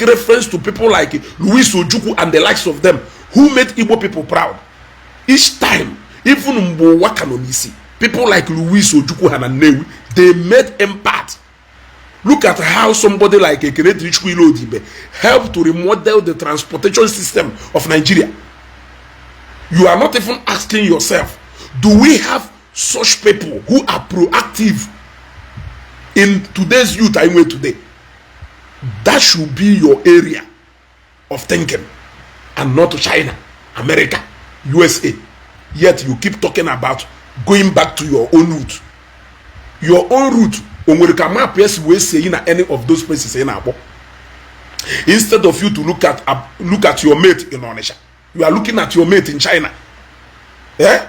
Reference to people like Louis Ojukwu and the likes of them who made Igbo people proud each time, even mgbe ụwa ka nọ n'isi. People like Louis Ojukwu ha na Nnewi, they made impact. Look at how somebody like Ekene Dirichukwu Ilodibe helped to remodel the transportation system of Nigeria. You are not even asking yourself, do we have such people who are proactive in today's youth I nwere today? That should be your area of thinking and not China, America, USA. Yet you keep talking about going back to your own root. Your own root, o nwere ka map esi wee see na any of those places ị na-akpọ? Instead of you to look at your mate in Onitsha, you are looking at your mate in China. Eh?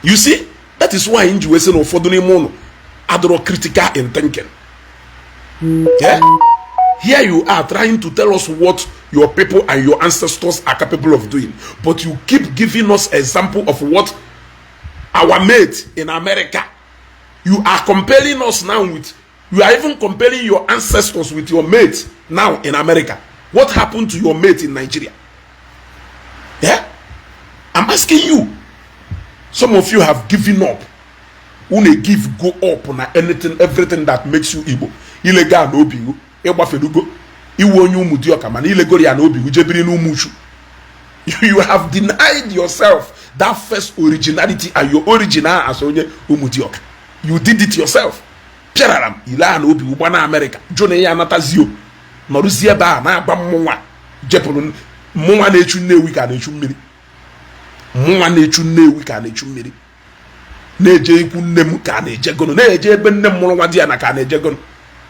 You see, that is why nji wee sị na ụfọdụ n'ime ụnụ adịrọ critical in thinking. Yeah? Here you are trying to tell us what your people and your ancestors are capable of doing, but you keep giving us example of what our mate in America. You are comparing us now with, you are even comparing your ancestors with your mate now in America. What happened to your mate in Nigeria? Yeah? I'm asking you. Some of you have given up. Unu give go up na anything, everything that makes you Igbo. Ilega na obi ịgbaferugo iwu onye Ụmụdịọka, mana ilegoro ya na obi jebiri n'Ụmụchu. You have denied yourself that first originality and your original as onye Ụmụdịọka. You did it yourself. Pịarara m ile a na obi ụgba na Amerịka jụ na ya anatazio, nọrụzie ebe a na-agba mmụnwa jepụrụ mmụnwa na-echu Nnewi ka na-echu mmiri, mmụnwa na-echu Nnewi ka na-echu mmiri, na-eje ikwu nne m ka na-eje gono, na-eje ebe nne m mụrụ nwa di ya na ka na-eje gono.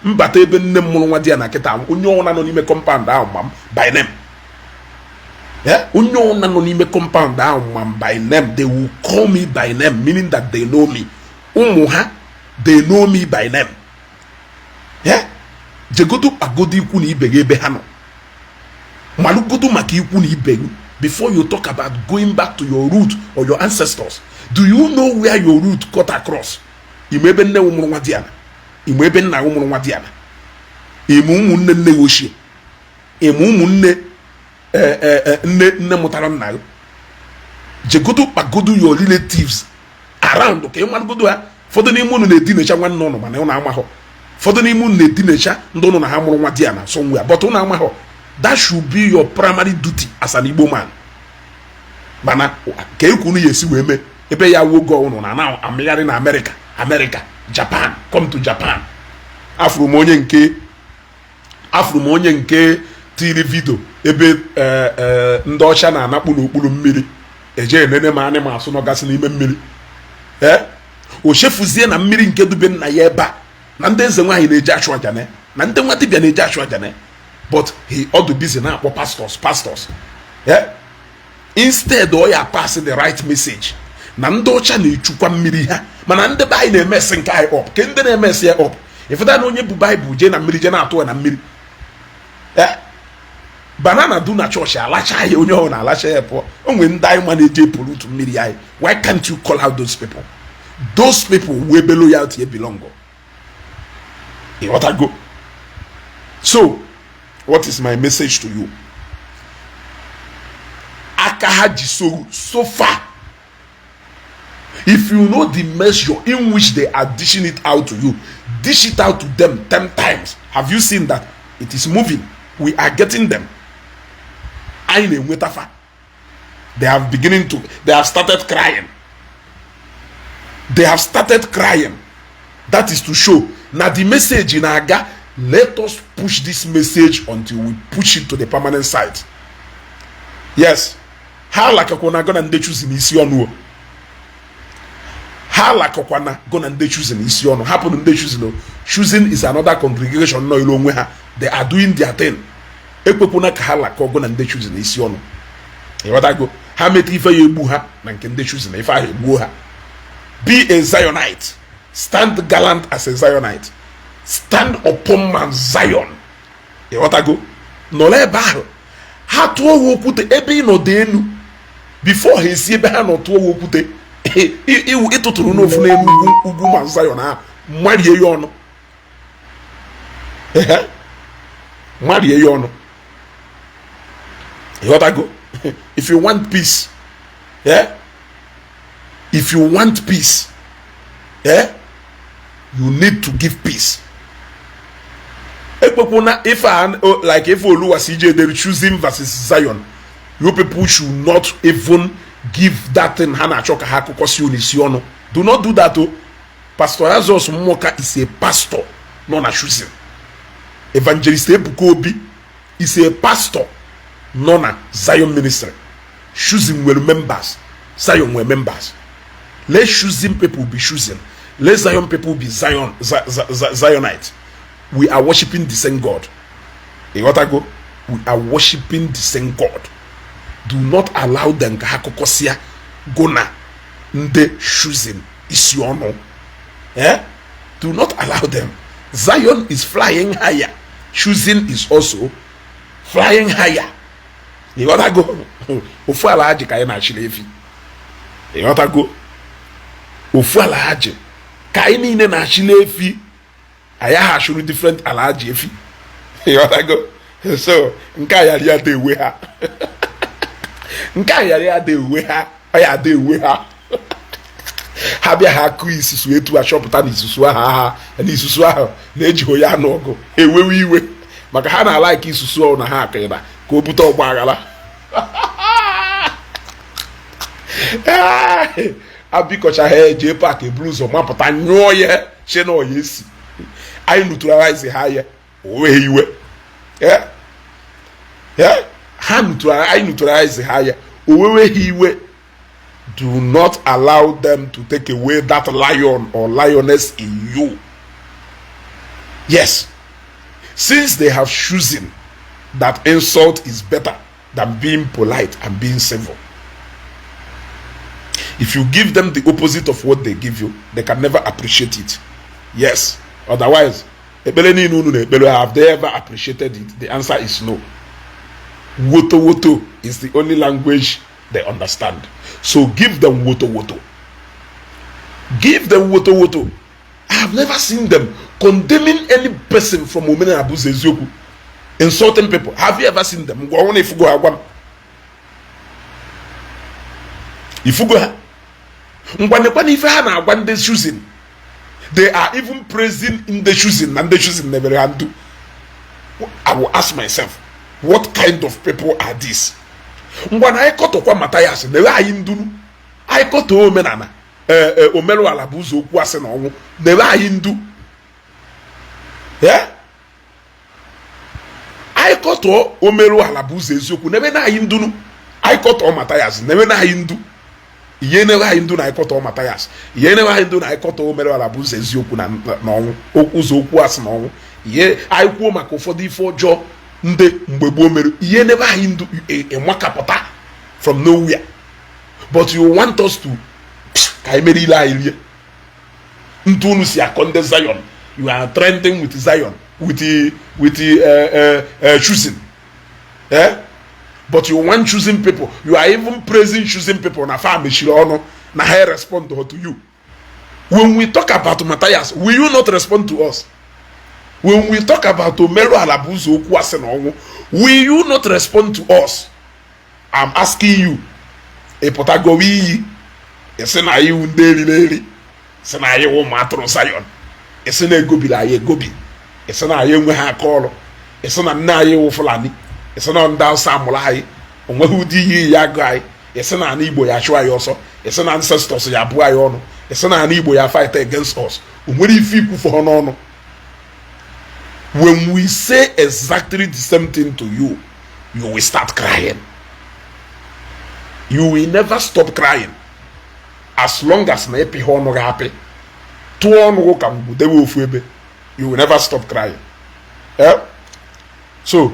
Mbata ebe nne m mụrụ nwa di ya na kịta, onye ọnwụna nọ n'ime compound ahụ ma m by name. Onye ọnwụna nọ n'ime compound ahụ ma m by name. They will call me by name, meaning that they know me. Ụmụ ha, they know me by name. Jegodo kpagodo ikwu na ibe gị ebe ha nọ, malụgodo maka ikwu na ibe gị before you talk about going back to your root or your ancestors. Do you know where your root cut across? Ime ebe nne mụrụ nwa di ana, ime ebe nna mụrụ nwa di ana, ime ụmụnne nne gị ochie, ime ụmụnne nne nne mụtara nna gị. Jegodo kpagodo your relatives around ka ị malụgodo ha. Ụfọdụ n'ime unu na-edinecha nwanne ụnụ, mana ụnụ amahọ. Ụfọdụ n'ime unu na-edinecha ndị ụnụ na ha mụrụ nwa di ana somewhere, but ụnụ amahọ. That should be your primary duty as an Igbo man. Mana ka ekwu unu ya esi wee mee ebe ya wuo oge ụnụ na na amịgharị na America, America, Japan, come to Japan. Afụrụ m onye nke tiri video ebe ndị ọcha na-anakpu n'okpuru mmiri eje enene ma animals nọgasị n'ime mmiri. Ee, o chefuzie na mmiri nke dube nna ya ebe a na ndị eze nwaanyị na-eji achụ aja na ndị nwa dibịa na-eji achụ aja na, but he ọdụ busy na-akpọ pastors, pastors. Yeah? Instead ọ ya pass the right message na ndị ọcha na-echukwa mmiri ha, mana ndị be anyị na-emesi nke anyị up ke ndị na-emesi ya up. Ịfụta na onye bụ Baịbụl jee na mmiri, jee na-atụ ya na mmiri. Banana du na chọọchị alacha ya, onye ọhụrụ na-alacha ya pụọ. O nwere ndị anyị ma na-eje pollute mmiri anyị. Why can't you call out those people? Those people wee ebe loyalty belong. Ịghọtago? So what is my message to you? Aka ha ji so so far, if you know the measure in which they are dishing it out to you, dish it out to them 10 times. Have you seen that it is moving? We are getting them. Anyị na-enweta fa. They have started crying. They have started crying. That is to show na the message na-aga. Let us push this message until we push it to the permanent site. Yes, ha alakakwana go na ndị Chosen isi ọnụ o. Ha alakọkwana go na ndị Chosen isi ọnụ. Hapụrụ ndị Chosen o. Chosen is another congregation nọ ilu onwe ha. They are doing their thing. Ekwekwana ka ha lakọ go na ndị Chosen isi ọnụ. Ịghọtago? Ha meta ife ya egbu ha na nke ndị Chosen, ife ahụ egbuo ha. Be a Zionite. Stand gallant as a Zionite. Stand upon Mount Zion. Ịghọtago? Nọrọ ebe ahụ, ha tụọ ha okwute ebe ị nọdụ elu. Before ha esi ebe ha nọ tụọ ha okwute, ịtụtụrụ n'ofu n'elu ugwu Mount Zion ahụ, mmarie ya ọnụ. Ehe. Marie ya ọnụ. Ịghọtago? If you want peace, yeah? If you want peace, yeah? You need to give peace. Ekpekwuna ife a, like ife Oluwa CJ dere, Choosing versus Zion. You people should not even give that thing ha na-achọ ka ha akụkọsi unu isi ọnụ. Do not do that o. Pastor Azos Mmoka is a pastor nọ na Choosing. Evangelist Ebuka Obi is a pastor nọ na Zion Ministry. Choosing nwere members, Zion nwere members. Let Choosing people be Choosing, let Zion people be Zion, Zionite. We are worshiping the same God. Ịghọtago? We are worshiping the same God. Do not allow them ka ha kụkọsịa go na ndị Choosing isi ọnụ, eh? Do not allow them. Zion is flying higher, Choosing is also flying higher. Ịghọtago? Ofu ala ji ka anyị na-achịrị efi. Ịghọtago? Ofu ala ha ji ka anyị niile na-achịla efi. Anyị agha achụrụ different ala ji efi. Ịghọtago? So nke a yara ya da ewe ha, nke a yara ya da ewe ha, ọ ya ada ewe ha. Ha bịa, ha kụọ isusu etu achọpụta na isusu ahụ agha na isusu ahụ na-ejighị ya anụ ọgụ, ewewe iwe maka ha na-ala ike isusu ọhụụ na ha akịrịna ka o bute ọgba aghara. Abikọcha ha eje park, eburu ụzọ mapụta nyụọ ya che na ọya esi anyị neutralize ha ya oweghị iwe. Ha anyị neutralize ha ya oweweghị iwe. Do not allow them to take away that lion or lioness in you. Yes, since they have chosen that insult is better than being polite and being civil, if you give them the opposite of what they give you, they can never appreciate it. Yes, otherwise ekpere niile unu na-ekpere, have they ever appreciated it? The answer is no. Woto woto is the only language they understand. So give them woto woto, give them woto woto. I have never seen them condemning any person from Omenala Bụ Eziokwu, insulting people. Have you ever seen them? Gwa ọnwụ na ifugo ha, gwa m ifugo ha. Ngwanekwa na ife ha na-agwa ndị Choosing, they are even praising ndị Choosing na ndị Choosing nebere ha ndu. I will ask myself, what kind of people are these? Ngwa na anyị kọtọkwa Mathias na-ewe anyị nduru, anyị kọtọọ omenala ee omerụala bụ ụzọ okwu asị na ọnwụ na-ewe anyị ndu. Anyị kọtọọ omerụala bụ ụzọ eziokwu na-ebe na anyị ndunu. Anyị kọtọọ Mathias na-ebe na anyị ndu ihe na-ewe anyị ndu na anyị kọtọọ Mathias ihe na-ewe anyị ndu na anyị kọtọọ omerụala bụ ụzọ eziokwu na ọnwụ, ụzọ okwu asị na ọnwụ. Ihe anyị kwuo maka ụfọdụ ife ọjọọ ndị mgbe gboo mere, ihe n'ebe anyị ndu ịmakapụta from nowhere. But you want us to ka anyị mere ile anyị rie ntụ unu si akọ ndị Zion. You are trending with Zion, with Choosing, eh? But you want Choosing people, you are even praising Choosing people na fa mechiri ọnụ na ha respond to you. When we talk about Matthias, will you not respond to us? When we talk about omeru ala bụ ụzọ okwu asị na ọnwụ, will you not respond to us? I'm asking you. Ị pụtagowe iyi, ị na anyị wụ ndị eriri eri, sị na anyị wụ ụmụ atụrụ Zion, ị sị na egobiri anyị egobi, ị sị na anyị enweghị aka ọrụ, ị sị na nne anyị wụ Fulani, ị sị na ndị Hausa amụrụ anyị, onweghị ụdị iyi ya agụ anyị, ị sị na ala Igbo ya achụ anyị ọsọ, ị sị na ancestors ya abụọ anyị ọnụ, ị sị na ala Igbo ya fight against us. O nwere ife ikwufe ha n'ọnụ. When we say exactly the same thing to you, you will start crying. You will never stop crying as long as na ịpị ha ọnụ gị apị tụọ ọnụ gị ka mgbu dewe ofu ebe. You will never stop crying, eh? So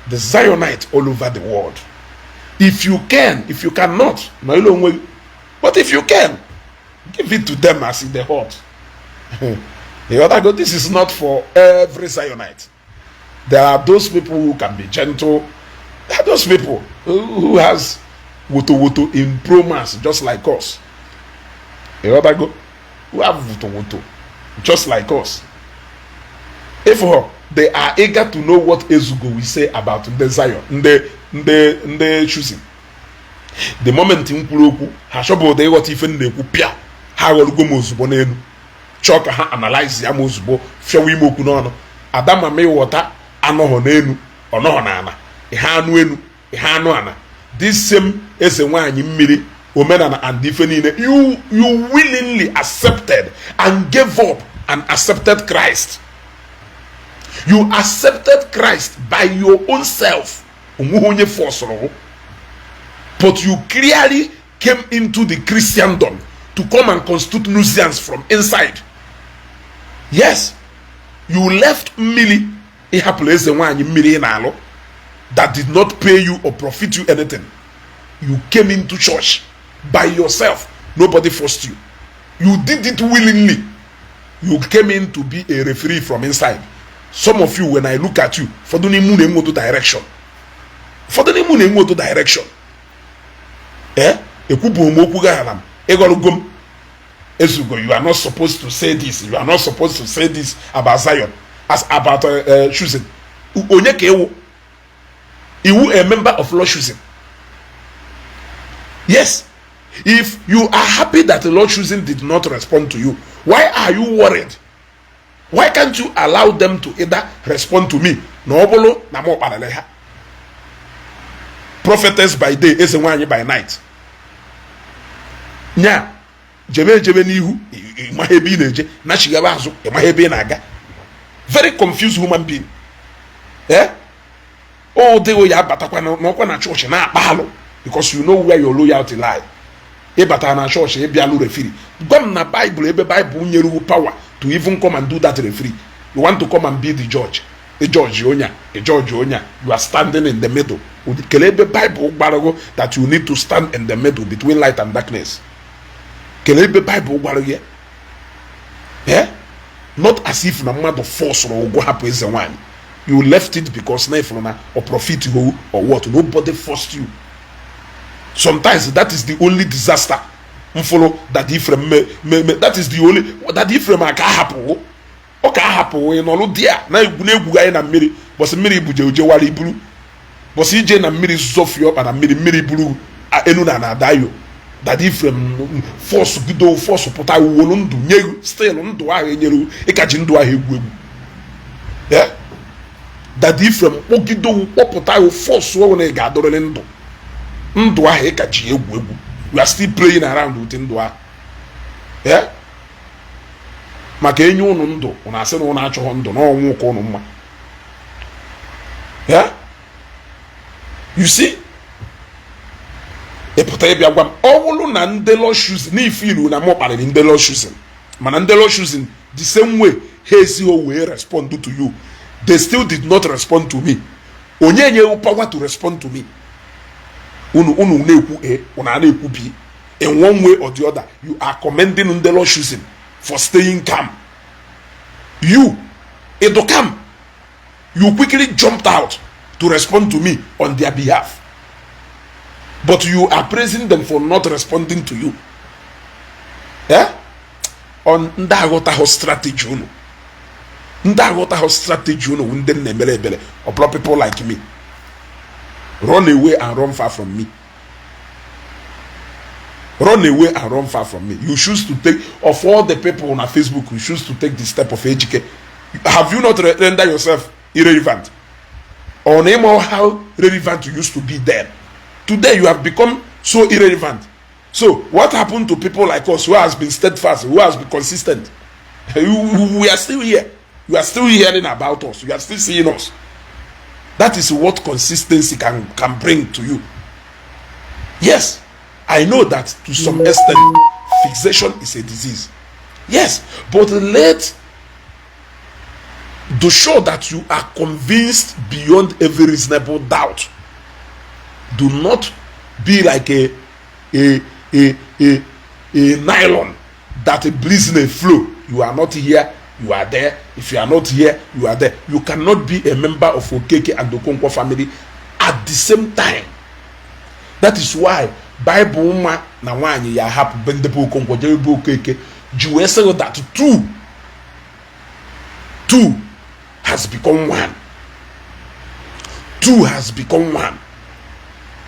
the Zionite all over the world, if you can, if you cannot, na ile onwe gị, but if you can, give it to them as in the hot. This is not for every Zionite. There are those people who can be gentle. There are those people who has woto woto in promise just like us. Who have woto woto just like us. If They are eager to know what Ezugo will say about ndị Zion, ndị Chosen. The moment m kwuru okwu, ha chọbụ ụda ịghọta ife m na-ekwu. Pịa, ha ghọrọgo m ozugbo n'elu, chọọ ka ha analyze ya m ozugbo, fịawa ime okwu n'ọnụ. Ada mama, ịghọta anọghọ n'elu, ọnọghọ n'ala, ihe anụ elu, ihe anụ ana. This same eze nwanyị mmiri omenala and ife niile you willingly accepted and gave up and accepted Christ. You accepted Christ by your own self. Onweghị onye forcụrụ, but you clearly came into the Christendom to come and constitute nuisance from inside. Yes, you left mmiri, ịhapụrụ eze nwanyị mmiri ị na-alụ that did not pay you or profit you anything. You came into church by yourself. Nobody forced you. You did it willingly. You came in to be a referee from inside. Some of you, when I look at you, ụfọdụ n'ime unu enwe otu direction, ụfọdụ n'ime unu enwe otu direction. Ee, ekwubu m okwu gaghara m ịghọrọgo m. Ezugo, you are not supposed to say this, you are not supposed to say this about Zion, as about Chosen. Onye ka ịwụ iwu? A member of Lord Chosen? Yes. If you are happy that the Lord Chosen did not respond to you, why are you worried? Why can't you allow them to either respond to me, na ọ bụrụ na m kparịrị ha? Prophetess by day, eze nwanyị by night. Nya jebe ejebe n'ihu, ịmaghị ebe ị na-eje, nachigaba azụ, ịmaghị ebe ị na-aga. Very confused human being. Eh, ọ dịghị ya abatakwa n'ọkwa na chọọchị na-akpa alụ, because you know where your loyalty lie. Ịbata na chọọchị ịbịalụ referee. Gwa m na Bible, ebe Bible nyere you power to even come and do that referee. You want to come and be the judge, a judge onye a, a judge onye a. You are standing in the middle. Kelee ebe Bible gwara gị that you need to stand in the middle between light and darkness? Kelee ebe Bible gwara gị? Eh, not as if na mmadụ force ụgwọ hapụ eze nwanyị. You left it because na ifụrụ na or profit you or what. Nobody forced you. Sometimes that is the only disaster mfụrụ that Ephraim me. That is the only that Ephraim aka ahapụ, ọ ka ahapụ. Ị nọrụ di a na-egwu na-egwugharị na mmiri, bọsị mmiri buje ojewara iburu, bọsị ije na mmiri zọfie ọkpa na mmiri, mmiri buru enu na na-adayo. That Ephraim force bido force pụta uwolu ndụ nye. Still, ndụ ahụ enyere ịkaji ndụ ahụ egwu egwu. Yeah? That Ephraim kpọgido kpọpụta ahụ, force ọhụrụ na ị ga-adọrịrị ndụ, ndụ ahụ ịka ji egwu egwu. You are still playing around with ndụ ahụ. Yeah? Maka enye ụnụ ndụ, ụnụ asị na ụnụ achọghị ndụ na ọnwụ ka ụnụ mma. Yeah? You see, ịpụta ịbịa gwa m, ọ bụrụ na ndị Lord Chosen n'ife ilu na mụ kparịrị ndị Lord Chosen, mana ndị Lord Chosen, the same way ha esighị wee respond to you, they still did not respond to me. Onye nyeghị power to respond to me? Unu na-ekwu A, unu a na-ekwu B. In one way or the other, you are commending ndị Lord Chosen for staying calm. You edo calm. You quickly jumped out to respond to me on their behalf, but you are praising them for not responding to you. Eh? On ndị aghọtaghị strategy unu, ndị aghọtaghị strategy unu, ndị na-emere ebere. Ọ bụrụ people like me, run away and run far from me. Run away and run far from me. You choose to take, of all the people on Facebook, you choose to take the step of Ejike. Have you not render yourself irrelevant? Or name how relevant you used to be then. Today you have become so irrelevant. So what happened to people like us who has been steadfast, who has been consistent? We are still here. You are still hearing about us. You are still seeing us. That is what consistency can bring to you. Yes, I know that to some extent, fixation is a disease. Yes, but let to show that you are convinced beyond every reasonable doubt. Do not be like a nylon that bleeds in a flow. You are not here, you are there. If you are not here, you are there. You cannot be a member of Okeke and Okonkwo family at the same time. That is why Bible nwa na nwaanyị ya ahapụ be ndị be Okonkwo jee be Okeke ji wee sị that two two Has become one. Two has become one.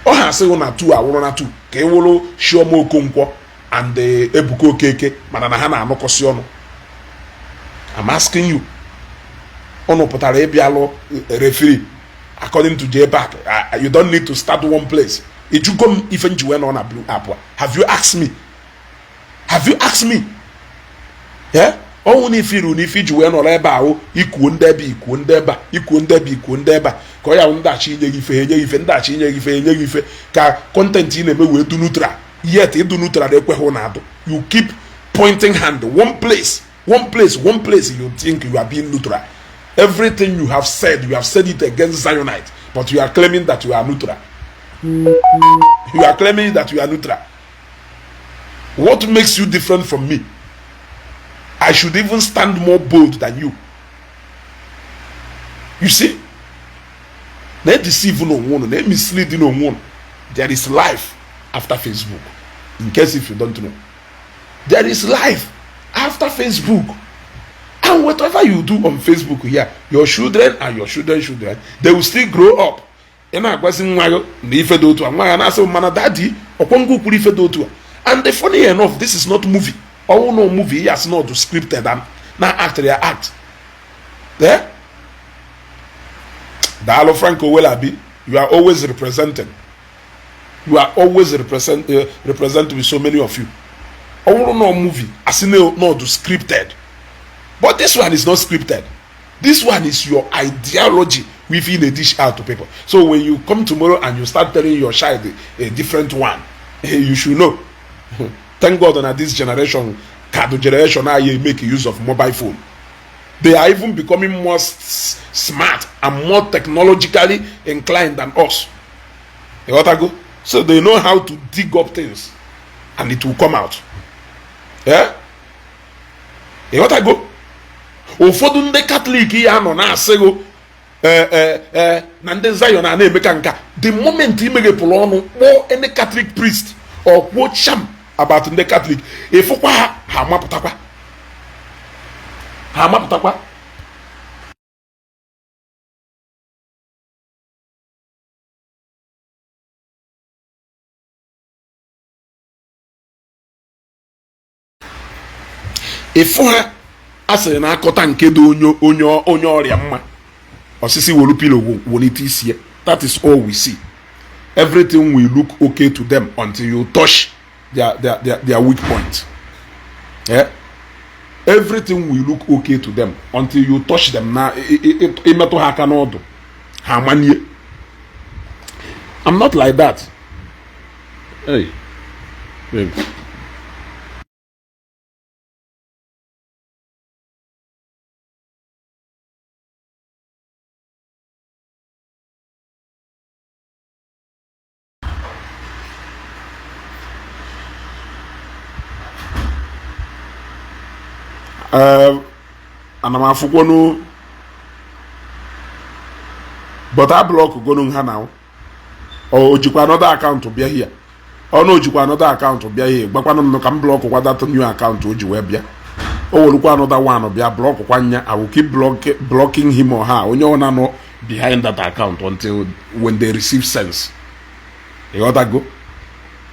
Ọ ha asịghị na two awụrụ na two ka ị wụrụ Chioma Okonkwo and Ebuka Okeke, mana na ha na-anụkọsị ọnụ. I'm asking you, ụnụ pụtara ịbịa lụ referee according to JPAC. You don't need to start one place. Ijugo m ife nji wee nọ na blue app a? Have you asked me? Have you asked me? Yeah? Ọnwụ na ife iru na ife iji wee nọrọ ebe ahụ, ikuo ndị ebe, ikuo ndị ebe a, ikuo ndị ebe, ikuo ndị ebe a, ka ọ ya wụ ndachi inye gị ife, ha enye gị ife, ndachi inye gị ife, enye gị ife, ka content ị na-eme wee du neutral. Yet ịdụ neutral ekweghị na adụ. You keep pointing hand one place, one place, one place. You think you are being neutral. Everything you have said, you have said it against Zionite, but you are claiming that you are neutral. You are claiming that you are neutral. What makes you different from me? I should even stand more bold than you. You see, na deceive n'onwe unu, na mislead n'onwe unu. There is life after Facebook. In case if you don't know, there is life after Facebook. And whatever you do on Facebook here, your children and your children children, they will still grow up. Ị na-agwazi nwa gị na ife dị otu a, nwa ya na-asị, "Mana daddy, ọkwọngụ kwuru ife dị otu a." And the funny enough, this is not movie. Ọwụ no movie, ya not scripted and na act ya act. Eh? Daalụ, Frank Owelabi. You are always representing. You are always represent with so many of you. Ọ bụrụ na movie, asị na not scripted, but this one is not scripted. This one is your ideology within a dish out to people. So when you come tomorrow and you start telling your child a different one, you should know. Thank God na this generation, card generation, I make use of mobile phone. They are even becoming more smart and more technologically inclined than us. You got to go. So they know how to dig up things and it will come out. Yeah? You got to go. Ụfọdụ ndị Catholic ya nọ na-asịghị ee na ndị Zion a na-eme ka nka. The moment ị meghepụrụ ọnụ kpọọ any Catholic priest or kwuo cham about ndị Catholic, ịfụkwa ha, ha amapụtakwa, ha amapụtakwa. Ịfụ ha, a sịrị na akọta nke dị onye ọrịa mma, osisi wolu pillow wolite isi ya. That is all we see. Everything will look okay to them until you touch their weak point. Yeah? Everything will look okay to them until you touch them. Na ịmetụ ha aka n'ọdụ, ha amanie. I'm not like that. Hey, babe. Ana m afụkwonu, but a block gonu ha na o jikwa another account bịa here. Ọ na o jikwa another account bịa here, gwakwanụ m ka m block kwa that new account o ji wee bịa. O werukwa another one bịa, block kwa nya. I will keep blocking him or her, onye ọ na-anọ behind that account, until when they receive sense. Ịghọtago?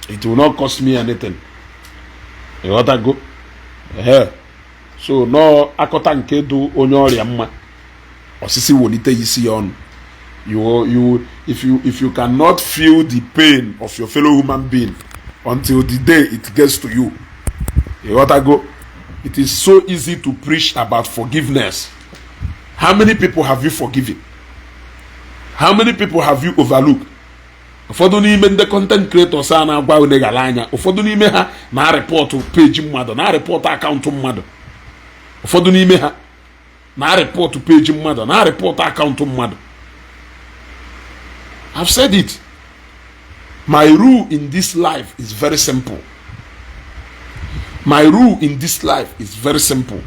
It will not cost me anything. Ịghọtago? Ehe, so nọọ akọta nke dị onye ọrịa mma, osisi wolite isi ya ọnụ. You you if you if you cannot feel the pain of your fellow human being until the day it gets to you. Ịghọtago? It is so easy to preach about forgiveness. How many people have you forgiven? How many people have you overlooked? Ụfọdụ n'ime ndị content creators a na-agwa unu anya, ụfọdụ n'ime ha na-areport page mmadụ, na-areport account mmadụ. Ụfọdụ n'ime ha na-areport page mmadụ, na-areport account mmadụ. I've said it. My rule in this life is very simple. My rule in this life is very simple.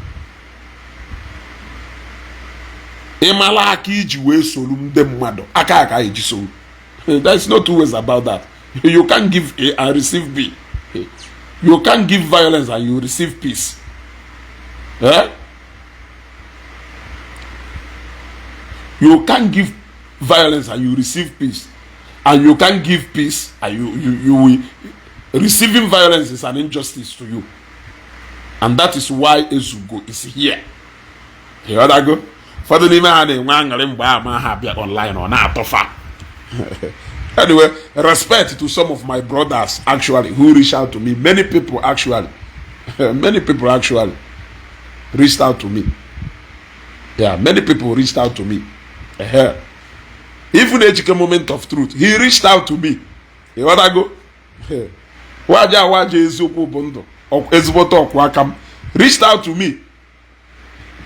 Ịmala aka iji wee soro ndị mmadụ aka aka eji soro. There is no two ways about that. You can't give A and receive B. You can't give violence and you receive peace. Eh? You can't give violence and you receive peace, and you can't give peace and you will receiving violence is an injustice to you, and that is why Ezugo is here. Ịghọtago? Ụfọdụ n'ime ha na-enwe aṅụrị mgbe a ma ha abịa online, ọ na-atọfa. Anyway, respect to some of my brothers actually who reached out to me. Many people actually, many people actually reached out to me. Yeah, many people reached out to me. Even Ejike Moment of Truth, he reached out to me. Ịghọtago? Waja waja, eziokwu bụ ndụ, ezigbote ọkwụ aka m reached out to me.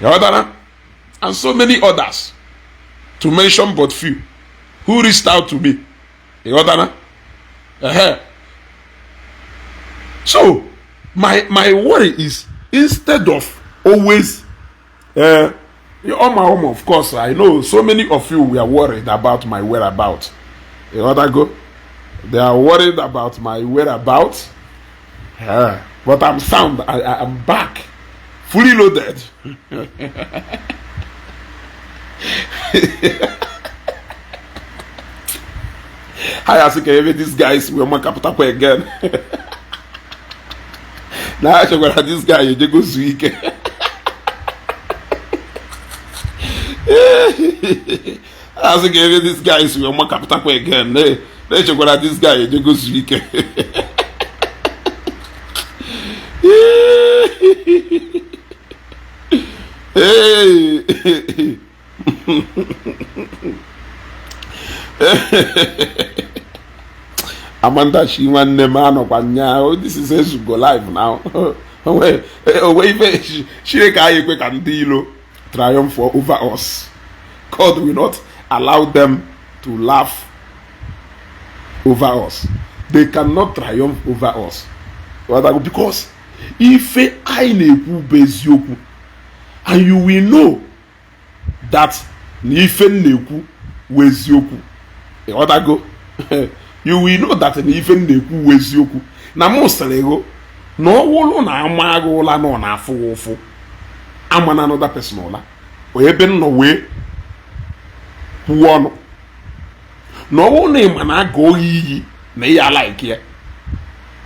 Ịghọtara? And so many others, to mention but few, who reached out to me. Ịghọtara? Ehe. So my worry is, instead of always on my home, of course I know so many of you were worried about my whereabouts. Ịghọtago? They are worried about my whereabouts. Yeah. But I'm sound. I am back, fully loaded. Ha ya sị ka ebe these guys wee makapụtakwa again na ha chekwara this guy ejego zuo ike. Ha sị ka ebe these guys wee makapụtakwa again na-echekwara this guy ejego zuo ike. Hey! Amanda shi nwanne m anọkwa nya. This is Ezugo live now. Onwe ife Chineke anyị ekwe ka ndị ilo triumph over us. God will not allow them to laugh over us. They cannot triumph over us because ife anyị na-ekwu bụ eziokwu, and you will know that na ife m na-ekwu wụ eziokwu. Ịghọtago? You will know that na ife m na-ekwu wụ eziokwu, na mụ sịrị gụ na ọ wụlụ na ama agha ụla na ọ na-afụ ụfụ ama na another person ụla ebe m nọ wee kwuo ọnụ na ọ wụrụ na ị ma na agụ iyi na ya like ya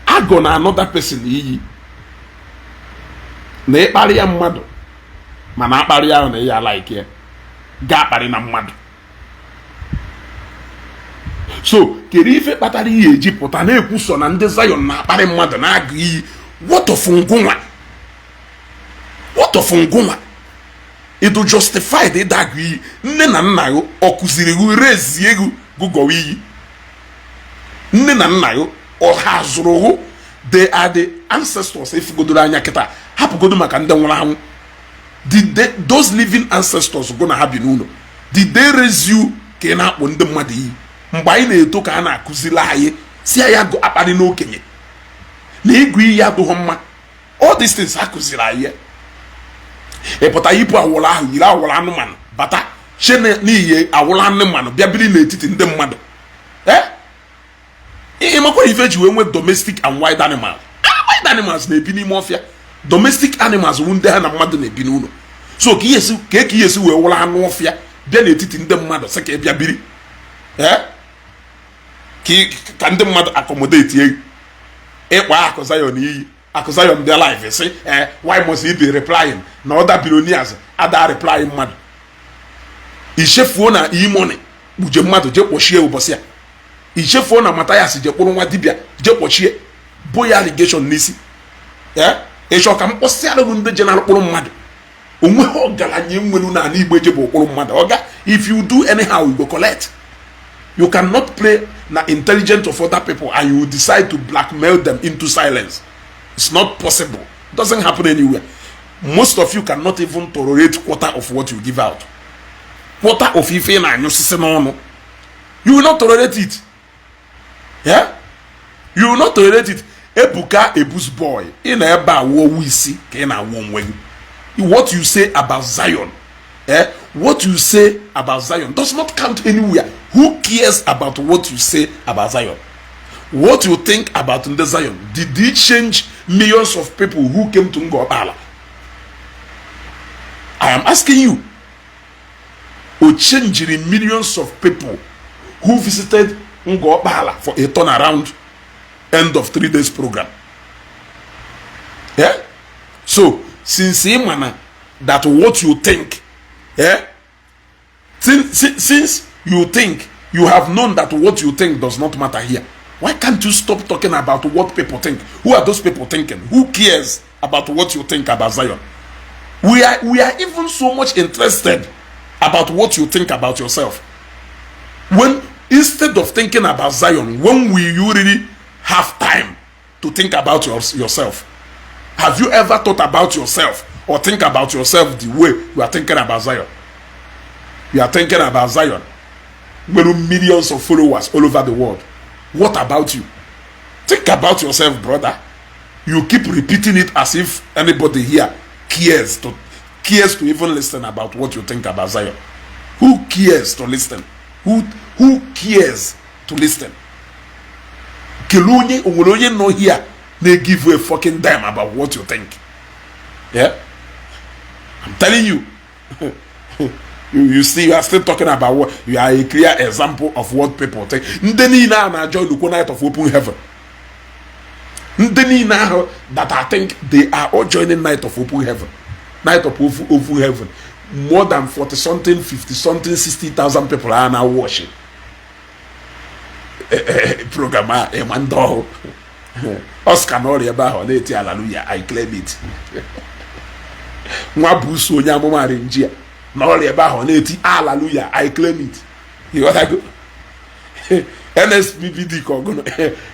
agụ na another person iyi na ịkparị ya mmadụ, mana akparị ahụ na ya like ya ga-akparị na mmadụ. So kedu ife kpatara ihe eji pụta na-ekwu sọ na ndị Zion na-akparị mmadụ na-agụ iyi? What of ngụnwa? What of ngụnwa? Ịdụ justified ịda agụ iyi? Nne na nna gị ọ kụziri gị rezie gị gụgọwa iyi? Nne na nna gị ọha zụrụ gụ? They are the ancestors efugodoro anya kịta, hapụgodo maka ndị nwụrụ anwụ. Did they, those living ancestors gụ na ha bi n'ụlọ, did they raise you ka ị na-akpọ ndị mmadụ iyi? Mgbe anyị na-eto ka a na-akụziri anyị si ya akparị n'okenye na ịgụ iyi adịghị mma. All these things a kụziri anyị. Ị pụta yipụ awụrụ ahụ, yiri awụrụ anụmanụ bata che n'iyi awụrụ anụmanụ bịa biri n'etiti ndị mmadụ. Ee, ịmakwa ife ji wee nwee domestic and wild animals. Wild animals na-ebi n'ime ọfịa, domestic animals wụ ndị ha na mmadụ na-ebi n'ụlọ. So ka ihe ka ihe esi wee wụrụ anụ ọfịa bịa n'etiti ndị mmadụ, sị ka ị bịa biri, ee, ka ndị mmadụ accommodate egwu ịkpa Akụ Zion iyi. Akụ Zion bịa live sị, ee, why must he be replying na other billionaires ada reply mmadụ? Ichefuo na E-Money kpuje mmadụ jee kpọchie ụbọchị a. Ichefuo na Mathias je kpụrụ nwa dibịa jee kpọchie, bo ya allegation n'isi. Ee, ịchọ ka m kpọsịara gị ndị je na mkpụrụ mmadụ? Onweghị ọgaranya nwere n'ala Igbo eje bụ ụkpụrụ mmadụ. Oga, if you do anyhow, you go collect. You cannot play na intelligence of other people and you decide to blackmail them into silence. It's not possible. It doesn't happen anywhere. Most of you cannot even tolerate quarter of what you give out, quarter of ife ị na-anyụsịsị n'ọnụ. You will not tolerate it. Yeah? You will not tolerate it. Ebuka Ebus boy, ị na ebe a wuo isi ka ị na-awụ onwe gị. What you say about Zion, eh? What you say about Zion does not count anywhere. Who cares about what you say about Zion? What you think about ndị Zion, did it change millions of people who came to Ngor Okpala? I am asking you. O changiri millions of people who visited Ngor Okpala for a turnaround end of 3 days program. Yeah? So since ị ma na that what you think, yeah? Since you think you have known that what you think does not matter here, why can't you stop talking about what people think? Who are those people thinking? Who cares about what you think about Zion? We are even so much interested about what you think about yourself. When instead of thinking about Zion, when will you really have time to think about yourself? Have you ever thought about yourself or think about yourself the way you are thinking about Zion? You are thinking about Zion nwere millions of followers all over the world. What about you? Think about yourself, brother. You keep repeating it as if anybody here cares to even listen about what you think about Zion. Who cares to listen? Who cares to listen? Kelee onye o nwere onye nọ here na-give a fucking damn about what you think? Yeah, I'm telling you. You see, you are still talking about what you are, a clear example of what people think. Ndị niile a na-ajoin ukwu Night of Open Heaven, ndị niile ahụ that I think they are all joining Night of Open Heaven, Night of Open Heaven, more than 40 something, 50 something, 60,000 people are now watching program a. Ịma ndị ọhụụ Oscar n'ọrịa ebe ahụ ọ na-eti "Hallelujah, I claim it." Nwa busu onye amụma renji ya n'ọrịa ebe ahụ ọ na-eti "Hallelujah, I claim it." Ịghọtago? NSPPD ka ọgụnụ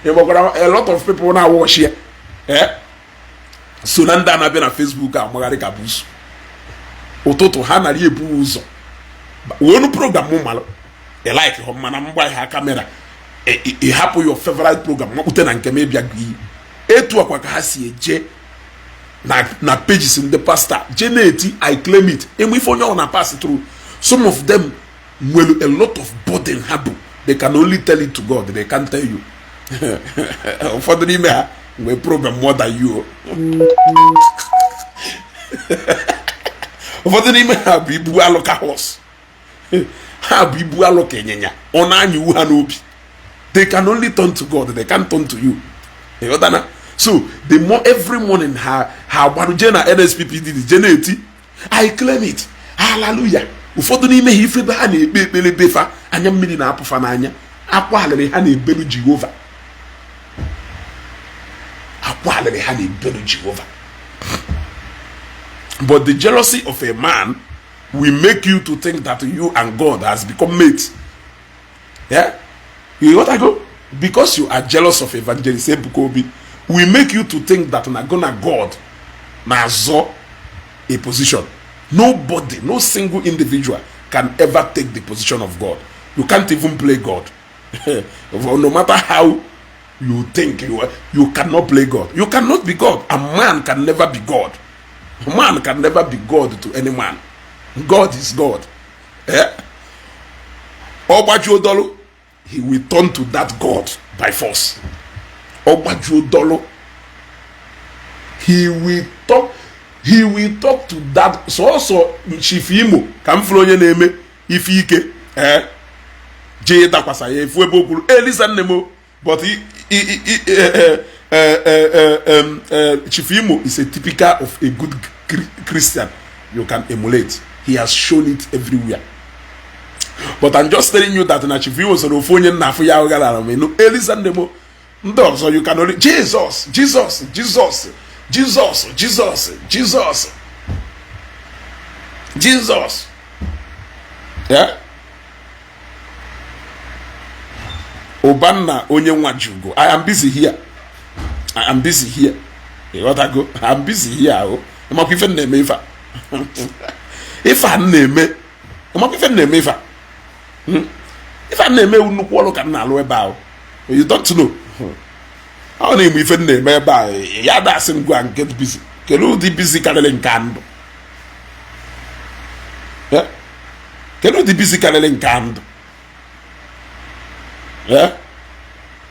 ịgbakwara. A lot of people na-awatch ya, eh? So na ndị a na-abịa na Facebook amagharị ka busu ụtụtụ ha nara ebu ụzọ wenu program mụ malụ ị like hụ mana mgba ha camera, ị hapụ your favorite program makpute na nke m ịbịa gị. Etu akwa ka ha si eje na pages ndị pastor je na-eti "I claim it." Enwe ife onye ọ na pass through. Some of them nwere a lot of burden ha bụ they can only tell it to God, they can't tell you. Ụfọdụ n'ime ha nwee problem more than you. Ụfọdụ n'ime ha bụ ibu alụ ka horse, ha bụ ibu alụ ka ịnyịnya ọ na-anya iwu ha n'obi. They can only turn to God, they can't turn to you. Ịghọtana? So the more every morning ha gbarụ jee na NSPPD jee na-eti "I claim it, hallelujah." Ụfọdụ n'ime ha, ife ebe ha na-ekpe ekpere befa, anya mmiri na-apụfa n'anya, akwa alịrị ha na-ebelu Jehova, akwa alịrị ha na-ebelu Jehova. But the jealousy of a man will make you to think that you and God has become mates. Yeah, you what I go? Because you are jealous of Evangelist Ebuka Obi will make you to think that na gonna God na-azọ a position. Nobody, no single individual can ever take the position of God. You can't even play God. No matter how you think you are, you cannot play God. You cannot be God. A man can never be God. Man can never be God to any man. God is God. Eh? Ọgbajuo dọlụ, he will turn to that God by force. Ọgbajuo dọlụ, he will talk to that. Sọsọ Chief Imo ka m fụrụ onye na-eme ife ike ee jee dakwasa ya efu ebe o kwuru Elisa nne m. But Chief Imo is a typical of a good Christian you can emulate. He has shown it everywhere. But I'm just telling you that na Chief Imo soro ofu onye nna afụ ya gara m enu Elisa nne m. Ndị ọzọ, you can only Jesus, Jesus, Jesus, Jesus, Jesus, Jesus, Jesus. Yeah? Ụbanna onye nwa jugo, I am busy here, I am busy here. Ịghọtago? I am busy here. Ahụ ịmakwa ife m na-eme, ife a, ife a m na-eme, ịmakwa ife m na-eme, ife a, Ife a m na-eme ewu nnukwu ọrụ ka m na-alụ ebe ahụ. You don't know. Ọ na-eme ife m na-eme ebe a ya dasị m go and get busy. Kedu ụdị busy karịrị nke a ndụ? Eh? Kedu ụdị busy karịrị nke a ndụ? Eh?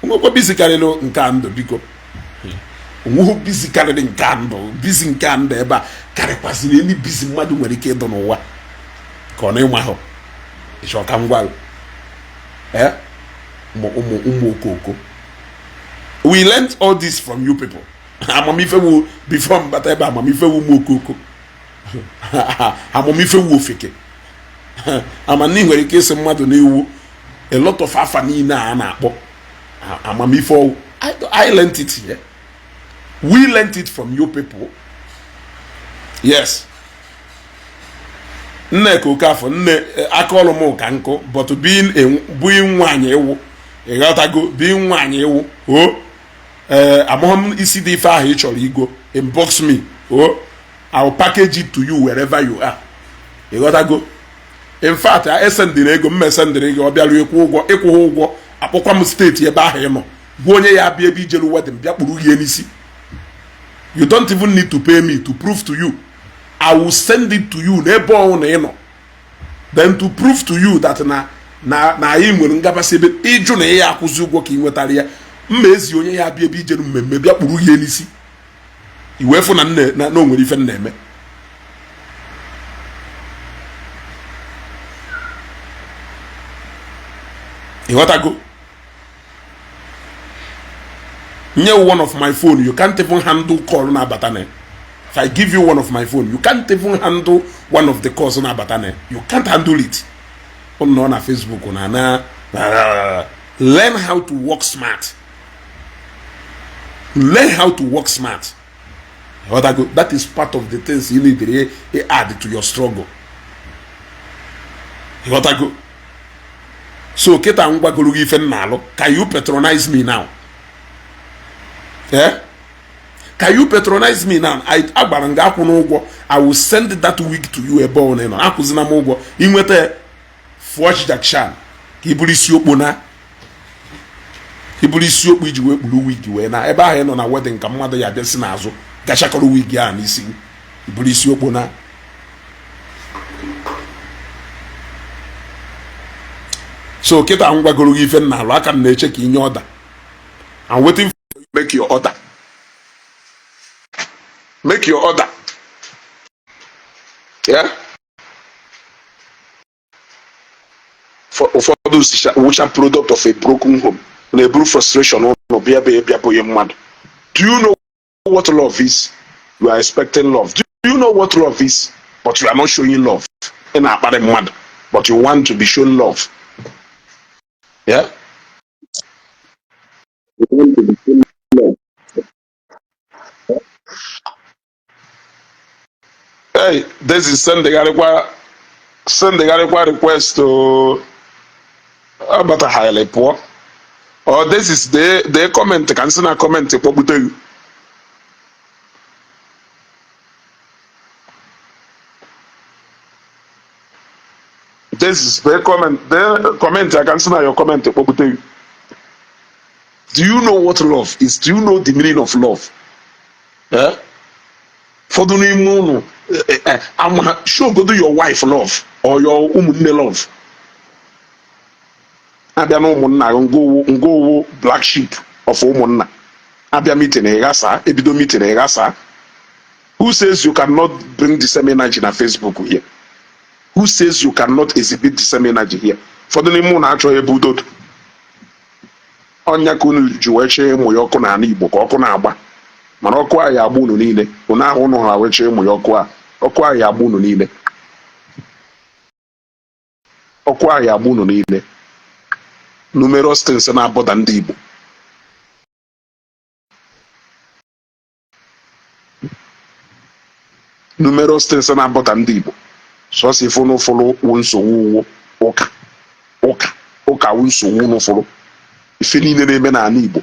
Onwekwa busy karịrị nke a ndụ? Biko, onweghị busy karịrị nke a ndụ. Busy nke a ndụ ebe a karịkwazịrị elu busy mmadụ nwere ike ịdụ n'ụwa ka ọ na-ịma ahụ. Ịchọ ka m gwa gị? Ụmụ ụmụ ụmụ okoko, we learned all this from you people. Amamife wu before mbata ebe, amamife wu ụmụ okoko, amamife wu ofeke. Amana nwere ike ịsị mmadụ n'iwu a lot of afa niile a na-akpọ amamife ọwụ. I learned it here. We learned it from you people. Yes, Nneka Okafọ, nne, aka ọrụ m ka nkụ, but being being nwaanyị ịwụ, ịghọtago, being nwaanyị ịwụ o, ee, amaghị m isi dị ife ahụ ị chọrọ igo. Inbox me o, I will package it to you wherever you are. Ịghọtago? In fact, esendịrị ego m, esendịrị gị, ọ bịaruo ịkwụ ụgwọ, ịkwụghị ụgwọ, akpọkwa m steeti ebe ahụ ị nọ, gwa onye ya abịa ebe ijelu wedding bịa kpuru gị n'isi. You don't even need to pay me to prove to you. I will send it to you n'ebe ọhụụ na ị nọ, then to prove to you that na anyị nwere ngabasị ebe ịjụ na ya akwụzi ụgwọ ka ị nwetara ya. Mma ezi onye ya abịa ebe ijelu mmemme bịa kpuru gị n'isi, iwee fụ na nne na o nwere ife m na-eme. Ịghọtago? Nye one of my phone, you can't even handle call na-abata na. If I give you one of my phone, you can't even handle one of the calls na-abata na. You can't handle it. Unu nọ na Facebook na learn how to work smart. Learn how to work smart. Ịghọtago? That is part of the things you need to add to your struggle. Ịghọtago? So kịta m gwagoro gị ife m na-alụ. Can you patronize me now? Eh? Can you patronize me now? I agbara m gị akwụ n'ụgwọ. I will send that wig to you ebe ọ nọ. Akwụzina m ụgwọ. Inweta fụọ jakshan ka ị bụrụ isi okpo na iburu isi okpu iji wee kpuru wig wee na ebe ahụ ị nọ na wedding, ka mmadụ ya bịa si n'azụ gachakọrọ wig ahụ n'isi, iburu isi okpo na. So kịta m gwagoro gị ife m na-alụ, aka m na-eche ka inye order. I'm waiting for you. Make your order, make your order. Yeah, ụfọdụ wụcha product of a broken home na-eburu frustration ụnụ bịa bịa bịa bụghị mmadụ. Do you know what love is? You are expecting love. Do you know what love is? But you are not showing love. Ị na-akparị mmadụ, but you want to be shown love. Yeah, you want to be shown love. Hey, this is sendegharịkwa, sendegharịkwa request o, abatagharịrị pụọ. Or this is the comment ka nsị na comment kpọgbute gị. This is the comment, the comment I can see na your comment kpọgbute gị. Do you know what love is? Do you know the meaning of love? Eh? Ụfọdụ n'ime unu ama showgodo your wife love or your ụmụnne love. Abịa na ụmụnna, ngowo black sheep of ụmụnna. Abịa meeting, ịghasa. Ebido meeting, ịghasa. Who says you cannot bring the same energy na Facebook here? Who says you cannot exhibit the same energy here? Ụfọdụ n'ime unu achọghị ebe udo dị. Ọnya ka unu ji wee chọọ ịmụ ya ọkụ n'ala Igbo ka ọkụ na-agba, mana ọkụ ahụ ya agba unu niile. Unu ahụ unu ha wee chọọ ịmụ ya ọkụ a, ọkụ ahụ ya agba unu niile. Ọkụ ahụ ya agba unu niile. Numerous things na-abọda ndị Igbo, numerous things na-abọda ndị Igbo. Sọsọ ife unu fụrụ wụ nsogbu wụ ụka, ụka, ụka wụ nsogbu unu fụrụ. Ife niile na-eme n'ala Igbo.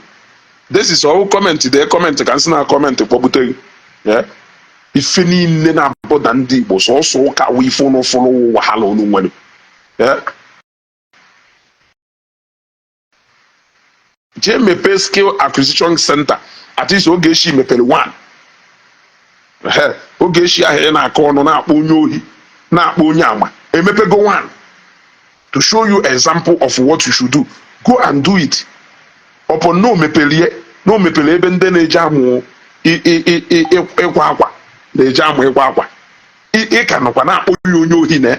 This is all comment, dee comment ka nsị na comment kpọgbute gị. Yeah? Ife niile na-abọda ndị Igbo, sọsọ ụka wụ ife unu fụrụ wụ wahala unu nwere. Yeah? Jee mepee skill acquisition center. At least Ogechi mepere one. Ehe, Ogechi ahụ ị na-akọ ọnụ, na-akpọ onye ohi, na-akpọ onye ama, emepego one to show you example of what you should do. Go and do it. Upon na o mepere ihe na o mepere ebe ndị na-eji amụ ịkwa akwa, na-eji amụ ịkwa akwa, ị ka nọkwa na-akpọ ya onye ohi na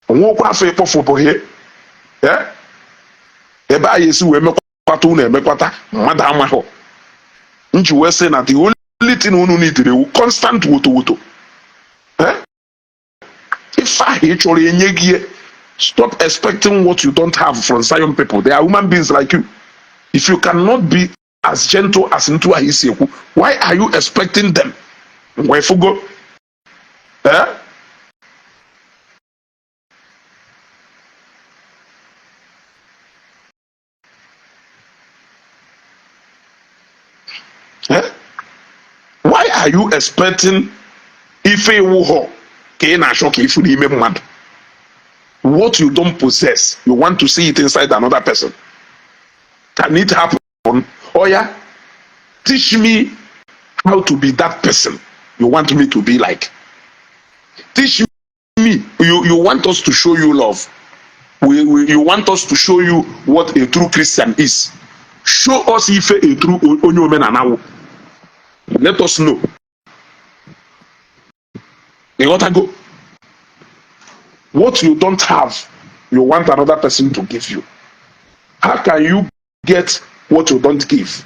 Onwekwa afọ ịkpọfụbụghị ebe anyị esi wee mekwata unu emekwata mmadụ amaghọ. Nji wee sị na the only thing unu nidiri ewu constant woto woto. Ife ahụ ị chọrọ enye gị. Stop expecting what you don't have from Zion people. They are human beings like you. If you cannot be as gentle as ntu ahụ isi ekwu, why are you expecting them? Ngwa, ifugo? Eh? Eh? Why are you expecting ife iwu họ ka ị na-achọ ka ifu n'ime mmadụ? What you don't possess, you want to see it inside another person. Can it happen? Oya, teach me how to be that person you want me to be like. Teach me. You want us to show you love. We you want us to show you what a true Christian is. Show us ife a true onye omenala wụ. Let us know. Ịghọtago? What you don't have, you want another person to give you. How can you get what you don't give?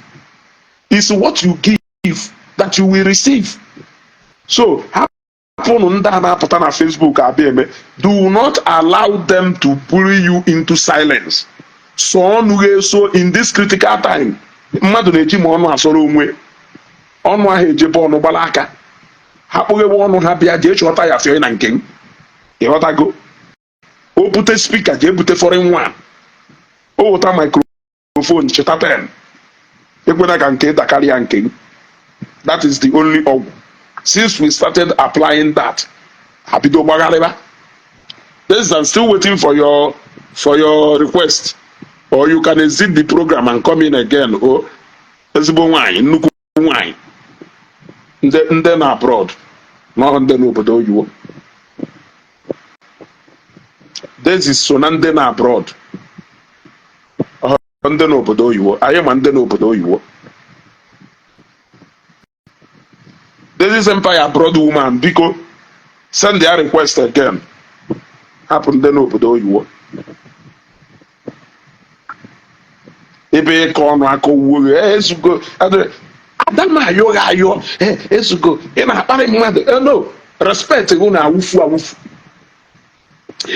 It's what you give that you will receive. So hapụnụ ndị a na-apụta na Facebook abịa eme. Do not allow them to bully you into silence. So ọnụ ga-eso in this critical time. Mmadụ na-eji ma ọnụ asọrọ onwe ọnụ ahụ ejebe ọnụ gbara aka ha kpụghewe ọnụ ha bịa jee chọta ya fịọ na nke m. Ịghọtago? O bute speaker, jee bute foreign one. O weta microphone, cheta pen. Ekwena ka nke dakarịa nke m. That is the only ọgwụ. Since we started applying that, ha bido gbagharịba. This, I'm still waiting for your request, or you can exit the program and come in again. O ezigbo nwanyị, nnukwu nwanyị, ndị na abroad n'ọhụ, ndị n'obodo oyibo. Daisy so na ndị na abroad, ọhụ ndị n'obodo oyibo. Anyị ma ndị n'obodo oyibo. Daisy's Empire abroad woman, biko send their request again. Hapụ ndị n'obodo oyibo ebe ịkọ ọnụ aka owuwe gị. Ezugo ada m ayọ gị ayọ. Ezugo, ị na-akparị mmadụ. No respect gị na-awụfu awụfu.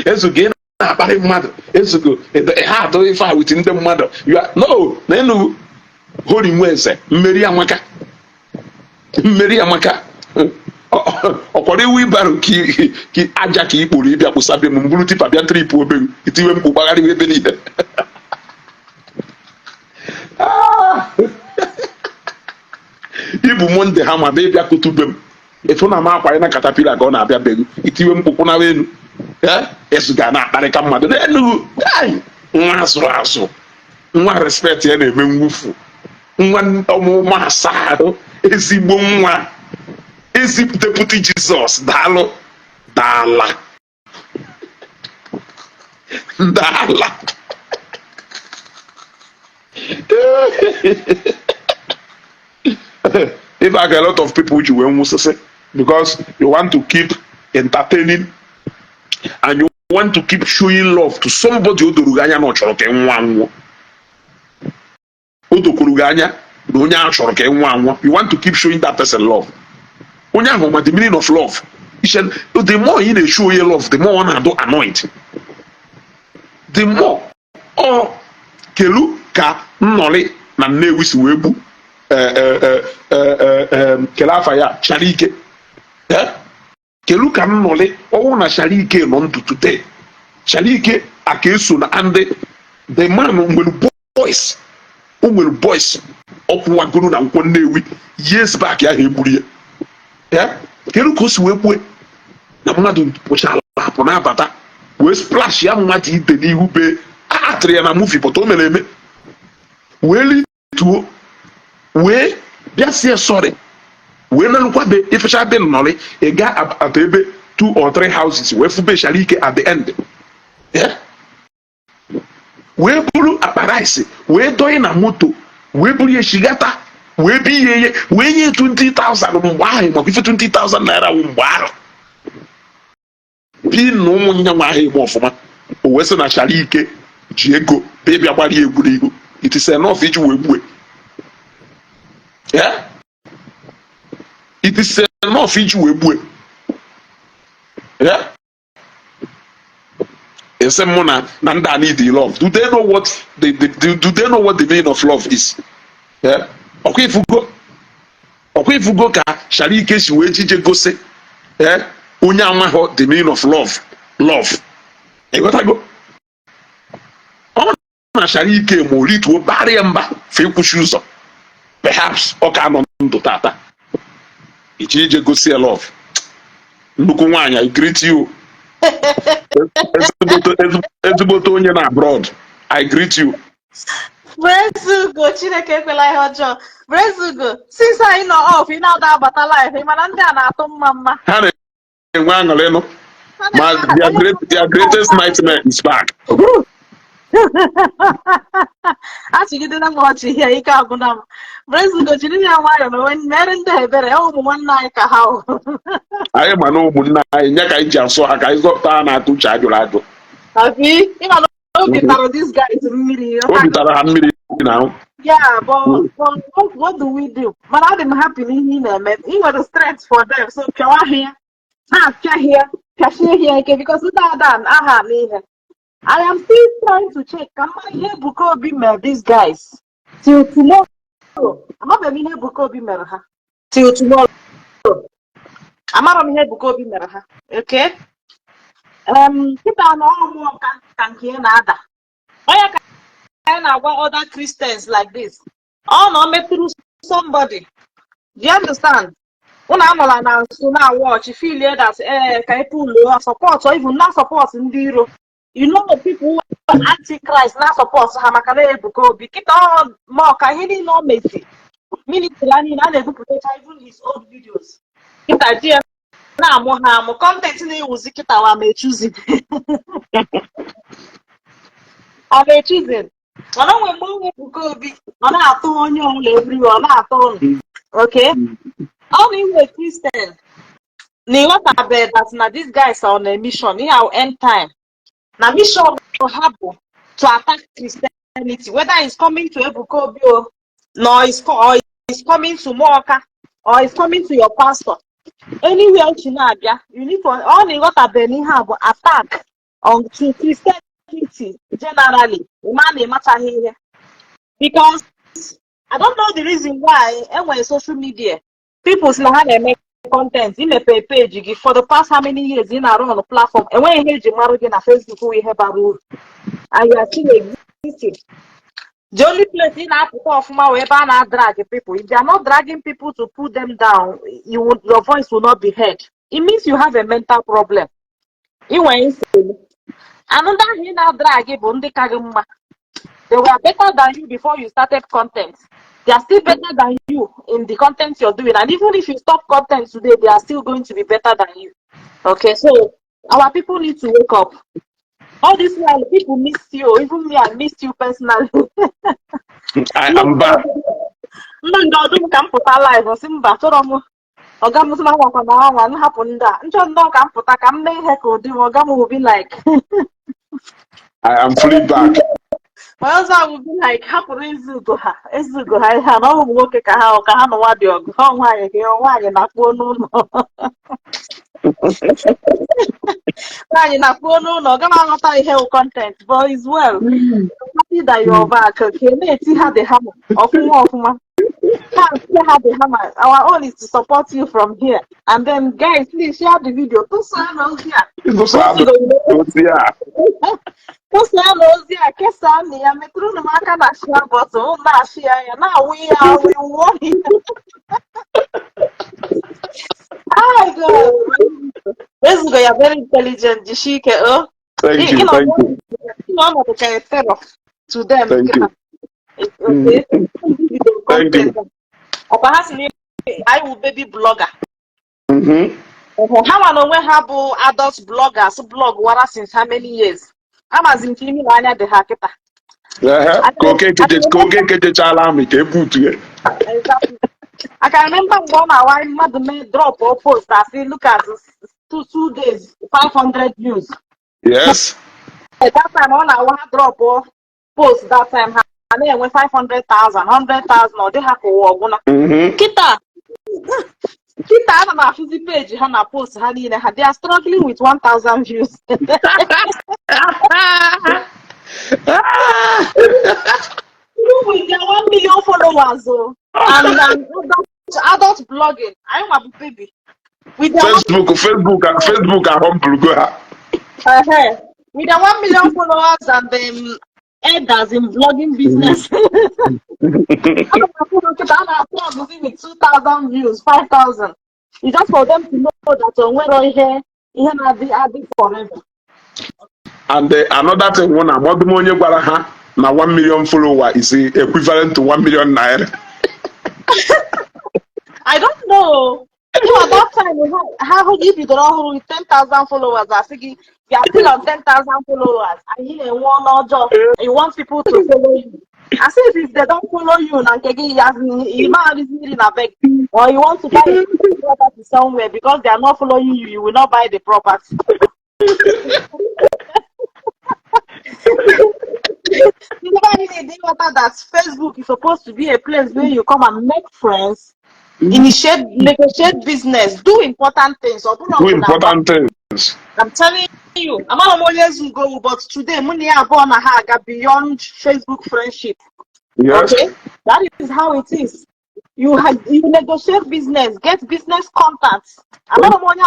Ezugo, ị na-akparị mmadụ. Ezugo, ha atụ ife a with ndị mmadụ. No na enu hori nwe eze mmeri amaka, mmeri amaka. Ọkwara iwu ịbarụ ka aja ka ikpuru ịbịa kpụsa be m, mburu tipper bịa trip obe m, itiwe mkpu gbagharị ebe niile. Ah! Ibu Monday ha ma bịa ịbịa kutu be m, ịfụ na m akwa na caterpillar ka ọ na-abịa be gị, itiwe mkpu kwụnawa elu. Ezu ga na-akparịka mmadụ n'elu. Ai, nwa azụrụ azụ, nwa respect ya na-eme mwufu, nwa ọmụma asa ahụ, ezigbo nwa, ezi deputy Jizọs. Daalụ, daala, daala. In fact, a lot of people ji wee nwụsịsị because you want to keep entertaining and you want to keep showing love to somebody o doro gị anya na ọ chọrọ ka ị nwụọ anwụọ. O dokwuru gị anya na onye ahụ chọrọ ka ị nwụọ anwụọ. You want to keep showing that person love. Onye ahụ ma the meaning of love. The more ị na-eshow onye love, the more ọ na-adụ annoyed, the more ọ kelu ka nnọrị na Nnewi si wee gbu kele afa ya chara ike. Kelu ka nnọrị ọnwụ na chara ike nọ ndụ today. Chara ike aka eso na ndị the man nwere boys, o nwere boys ọkwụwagoro na nkwọ Nnewi years back ahụ egburu ya. Kedu ka o si wee gbue na mmadụ pụchara apụ na-abata wee splash ya mmadụ ide n'ihu be a atịrị ya na movie pụta o mere eme wee lituo wee bịa sie sorry wee narụkwa be ifecha be nnọrị. Ị ga at ebe two or three houses wee fube chara ike at the end. Wee buru akpa rice wee dọnye na moto wee buru ya shigata wee bi ihe ihe wee nye 20,000 mgbe ahụ, maka ife 20,000 naira wụ mgbe ahụ. Bi na ụmụnne nwa ahụ eme ọfụma, o wee sị na Chara Ike ji ego bịa gbara ya egwu n'ihu. It is enough iji wee gbue ya. It is enough iji wee gbue ya. Ese mụ na ndị a need love. Do they know what the meaning of love is? Yeah? Ọkwa ifugo ka Chara Ike si wee jije gosi, eh, onye amaghọ the meaning of love. Ịghọtago? Ọ na Chara Ike ma orituo bara ya mba fe kwuchi ụzọ, perhaps ọ ka nọ ndụ tata. Iji ije gosi ya love. Nnukwu nwaanyị, I greet you. Ezigbote onye na abroad, I greet you. Brezugo, Chineke ekwela ihe ọjọọ. Brezugo, since anyị nọ off, ị na-ada abata live, ị mana ndị a na-atụ mma mma. Ha na-enwe aṅụrị nụ. Ha Ma their greatest nightmare is back. Achịgidela m ọchị ihe ike agwụna m. Brezugo, jiri ya nwayọọ na onwe mere ndị a ebere, ọ ụmụ nwanne anyị ka ha hụ. Anyị ma na ụmụnne anyị nye ka anyị ji asụ ha ka anyị zọpụta ha na-atụ uche ajụrụ ajụ. Abi, ịma na obi tara these guys mmiri. Obi tara ha mmiri na ahụ. Yeah, but what do we do? Mana adị m happy n'ihe ị na-eme. Ị nwere strength for them, so pịawa ha ya. Ha apịaghị ya, pịachie ha ike because ndị ada aha n'ihe. I am still trying to check ka mma ihe Ebuka Obi mere these guys. Till tomorrow. Amabeghị m ihe Ebuka Obi mere ha. Till tomorrow. Amara m ihe Ebuka Obi mere ha. Okay? Kịta na ọmụọ ka nke ya na-ada. Onye ka anyị na-agwa other Christians like this. Ọ na o metụrụ somebody. Do you understand? Unu anọla na nso na watch feel that ee ka epuluo support or even na support ndị iro. You know the people who are antichrist na support ha maka na Ebuka Obi. Kịta ọ ma ọ ka ihe niile o mezi. Ministry anyị a na-ebupụtacha even his old videos. Kịta ji ya na-amụ ha amụ, content na-ewuzi kịta wa ma echuzi. Ọ na-echuzi. Mana o nwere mgbe onwe Ebuka Obi ọ na-atụ onye ọbụla everywhere, ọ na-atụ ụnụ. Okay? Ọ na iwe Christian na ịghọtabeghị that na these guys are on a mission, ihe ahụ end time. Na mission ha bụ to attack Christianity, whether it's coming to Ebuka Obi o, no, or it's coming to Muoka, or it's coming to your pastor. Anywhere uche na-abịa, you need to, ọ na ịghọtabeghị na ihe a bụ attack on to Christianity generally. Ma na ịmachaghị ihe. Because I don't know the reason why enwere social media. People si na ha na-eme content, imepe page gị for the past how many years ị na-arụ on platform, enweghị ihe eji marụ gị na Facebook wụ ihe bara uru. And you are still existing. The only place ị na-apụta ọfụma wee ebe a na-drag people. If they are not dragging people to put them down, your voice will not be heard. It means you have a mental problem. Ị nwere nsogbu. Another ahụ ị na-drag bụ ndị ka gị mma. They were better than you before you started content. They are still better than you in the content you're doing. And even if you stop content today, they are still going to be better than you. Okay, so our people need to wake up. All this while, people miss you. Even me, I missed you personally. I am back. Ndị nga ọdụm ka m pụta live, ọsị mba, chọrọ m ọga m sị m anwakwa na anwa m hapụ ndị a nchọ nnọọ ka m pụta ka m mee ihe ka ụdị m ọga m will be like I am fully back. My husband will be like, hapụrụ Ezugo ha, Ezugo ha ihe a na ọ ụmụ nwoke ka ha nụwa dị ọgụ ha, nwaanyị ka ya nwaanyị na-akpụo n'ụlọ, nwaanyị na-akpụo n'ụlọ ọ gaghị aghọta ihe wụ content. But it's well happy that you're back. Okay, na-eti ha the hammer ọfụma ọfụma, ha tie ha the hammer. Our own is to support you from here. And then guys, please share the video, tụsaa na ozi a. Tụsaa ozi a. Tụsaa na ozi a, kesaa na ya, metụrụ m aka na share button, unu na-ashị ya ya na-awụ ya awụ wụọ ya. Hi God. Ezugo ya very intelligent, jisie ike o. Thank you, thank you. Ị nọ ọnọdụ ka a terror to them. Thank you. Okay. Thank you. Ọkwa ha si na anyị wụ baby blogger. Ha nwa na onwe ha bụ adult bloggers blog wara since how many years? Amazi nke imi na anya dị ha kịta. Ehe, ka oke nkejechala amị ka ebutu ya. Exactly. I can remember mgbe ọ na-awa mmadụ mee drop or post, asị look at 2 days 500 views. That time ọ na-awa ha drop post, that time ha na-enwe 500,000, 100,000, ọ dị ha ka ụwa ọgwụna. Kịta kịta, ana m afụzi page ha na post ha niile ha, they are struggling with 1000 views. Even with their 1 million followers, oh, and adult blogging, anyị nwa bụ baby with their Facebook ahọmpụlụgo ha. With their 1 million followers and elders in vlogging business. Ana m afụ ha kịta, a na-afụ ọgụzi with 2000 views, 5000. It's just for them to know that o nwero ihe na-adị adị forever. And another thing wụ na amadụ m onye gwara ha na 1 million follower is equivalent to 1 million naira. I don't know. That time ha hụ gị bidoro ọhụrụ with 10,000 followers, asị gị you are still on 10,000 followers and ị na-enwe ọnụ ọjọọ. You want people to follow you. As if they don't follow you na nke gị, as in, ị ma arịzi nri na be gị, or you want to buy a property somewhere, because they are not following you, you will not buy the property. Ndị be anyị na-ede ịghọta that Facebook is supposed to be a place where you come and make friends, initiate, negotiate business, do important things. Ọ bụrụ Do ọbụla important things. I'm telling you, amaghị m onye zugo, but today mụ na ya abụọ na ha aga beyond Facebook friendship. Okay, that is how it is. You negotiate business, get business contacts. Amaghị m onye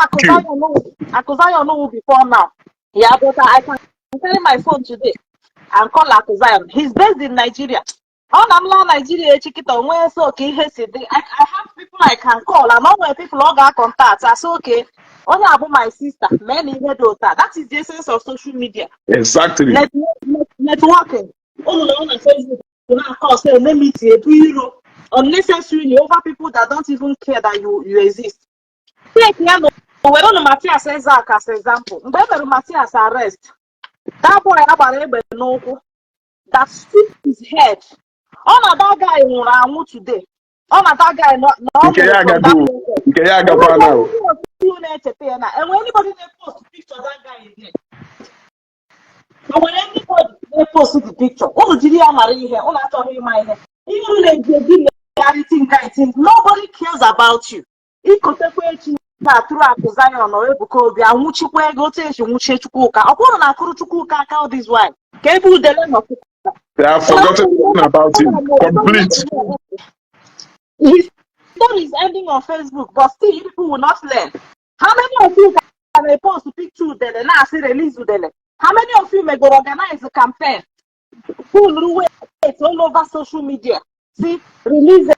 Akụ Zion before now. Yeah, but I can carry my phone today and call Akụ Zion. He's based in Nigeria. Ọ na m laa Nigeria echi kịta, onwe so ka ihe si dị. I have people I can call and ọ nwere people ọ ga-contact asị, "Okay, onye a bụ my sister, mee na ihe dị otu a." That is the essence of social media. Networking. Unu nọ na Facebook na-akọ enmity, ebu iro unnecessarily over people that don't even care that you exist. Take ya na were unu Matias Ezeaku as example. Mgbe e mere Matias arrest, that boy agbara egbe n'ụkwụ that stooped his head, ọ na that guy nwụrụ anwụ today, ọ na that guy na ọ Nke ya nwụrụ from that agago. process. Nke ya agakwa na. Enweghị na-echeta ya na enwe anybody na-post picture that guy again. O nwere anybody na-post the picture? Unu jiri ya mara ihe unu achọghị ịma ihe unu na-eji eji reality nga. Nobody cares about you. Ikotekwa echi na-atụrụ Akụ Zion or Ebuka Obi, anwụchikwa ego otu esi nwụchie Chukwuka. Ọ kwụrụ na akụrụ Chukwuka aka all this while ka ebe udele nọ. They have forgotten about him. Complete. His story is ending on Facebook, but still you people will not learn. How many of you can post picture udele na-asị release udele? How many of you may go organize a campaign, full weight all over social media, see, "Release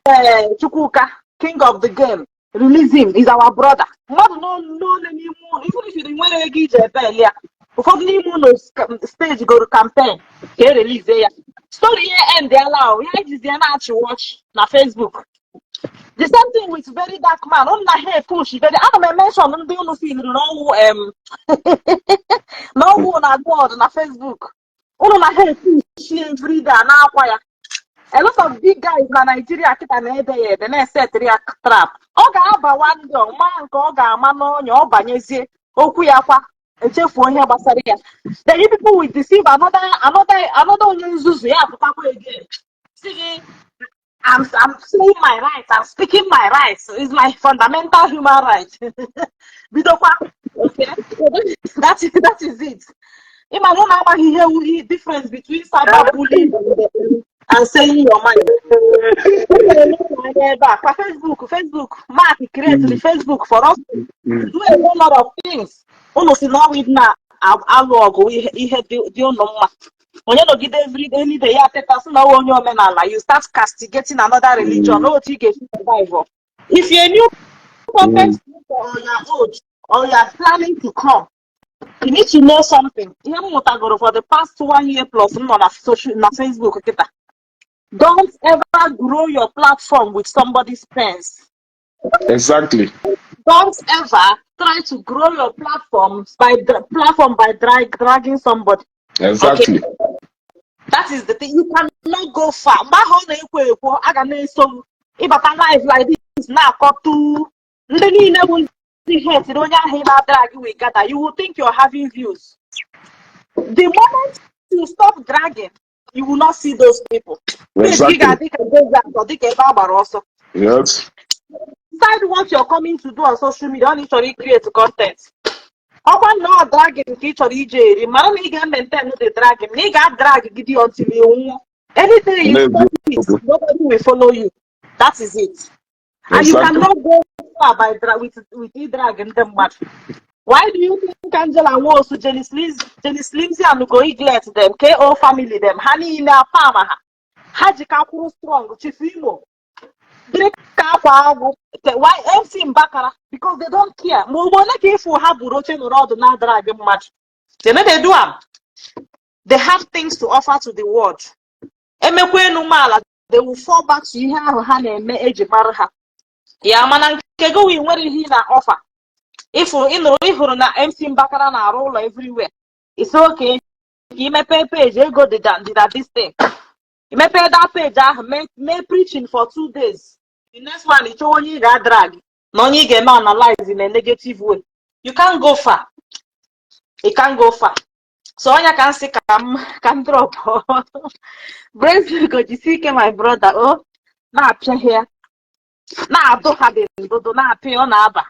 Chukwuka, king of the game, release him, he's our brother"? Mmadụ n'ole n'ime ụlọ, even if you nwere ego iji ebe ya, ụfọdụ n'ime ụlọ stage goro campaign ka e release ya. Story ya end ala ya ejizi ya na-achị watch na Facebook. The same thing with Very Dark Man. Unu na ha push very, ana m mention ndị unu filiri n'ọnwụ n'ọnwụ na God na Facebook. Unu na ha push everyday na-akwa ya. A lot of big guys na Nigeria kịta na-ede ya ede, na-esetịrị ya trap. Ọ ga-abawa ndị ọma nke ọ ga-ama n'ọnya, ọ banyezie okwu ya kwa echefuo ihe gbasara ya. Then you people will deceive another onye nzuzu ya apụtakwa again, si gị, I'm saying my rights, I'm speaking my rights. It's my fundamental human right." Bidokwa. Okay. So that is it. Ịma na ụnụ amaghị ihe wu difference between cyberbullying and saying your mind. Unu anya ebe a kwa Facebook Mark create the Facebook for us to do a whole lot of things. Unu si na ọwụ na alụ ọgụ ihe dị unu mma. Onye nọgide everyday any day ya teta sị na ọwụ onye omenala, you start castigating another religion. Otu ị ga-esi survive if you're a new content creator or you're old or you're planning to come, you need to know something. Ihe m mụtagoro for the past one year plus m nọ na social, na Facebook kịta: don't ever grow your platform with somebody's pens. Don't ever try to grow your platform by dragging somebody. That is the thing. You cannot go far. Mgbe ahụ ọ na-ekwo ekwo, a ga na-eso m ịbata live like this na-akọtu ndị niile bụ Ndị hate onye ahụ ị na-drag will gather. You will think you're having views. The moment you stop dragging, you will not see those people. Page gị ga-adị ka desert, ọ dị ka ebe a gbara ọsọ. Decide what you're coming to do on social media. Ọ na ị chọrọ create content, ọkwa nnọọ dragging ka ị chọrọ ije eri, mara na ị ga-maintain the dragging, na ị ga-drag gidi until you nwụọ. Anything you stop it, nobody will follow you. That is it. And you cannot go far by with drag ndị mmadụ. Why do you think Angela Nwosu, Jenny Slimsy and Ugo Iglet them, KO family them, ha niile apama ha ha ji ka kwụrụ strong, Chief Imo dịrị ka akwa agwụ, why MC Mbakara? Because they don't care. Ma ugbo ole ka ịfụ ha buru oche nọrọ ọdụ na-drag mmadụ? They no dey do am. They have things to offer to the world. Emekwa enu maala, they will fall back to ihe ahụ ha na-eme eji mara ha ya. Mana nke gị wee nwere ihe ị na-offer. Ịfụ ịnụrụ, ịhụrụ na MC Mbakara na-arụ ụlọ everywhere. It's okay ka imepe page, ego dị na this thing. Imepe that page ahụ, mee preaching for 2 days, the next one, ịchọwa onye ị ga-adrag na onye ị ga-eme analyze in a negative way. You can't go far, you can't go far. So onye ka m sị ka m drop. Brazil, jisi ike, my brother. O na-apịa ya, na-adụ ha dị ndụdụ, na-apịa, ọ na-aba.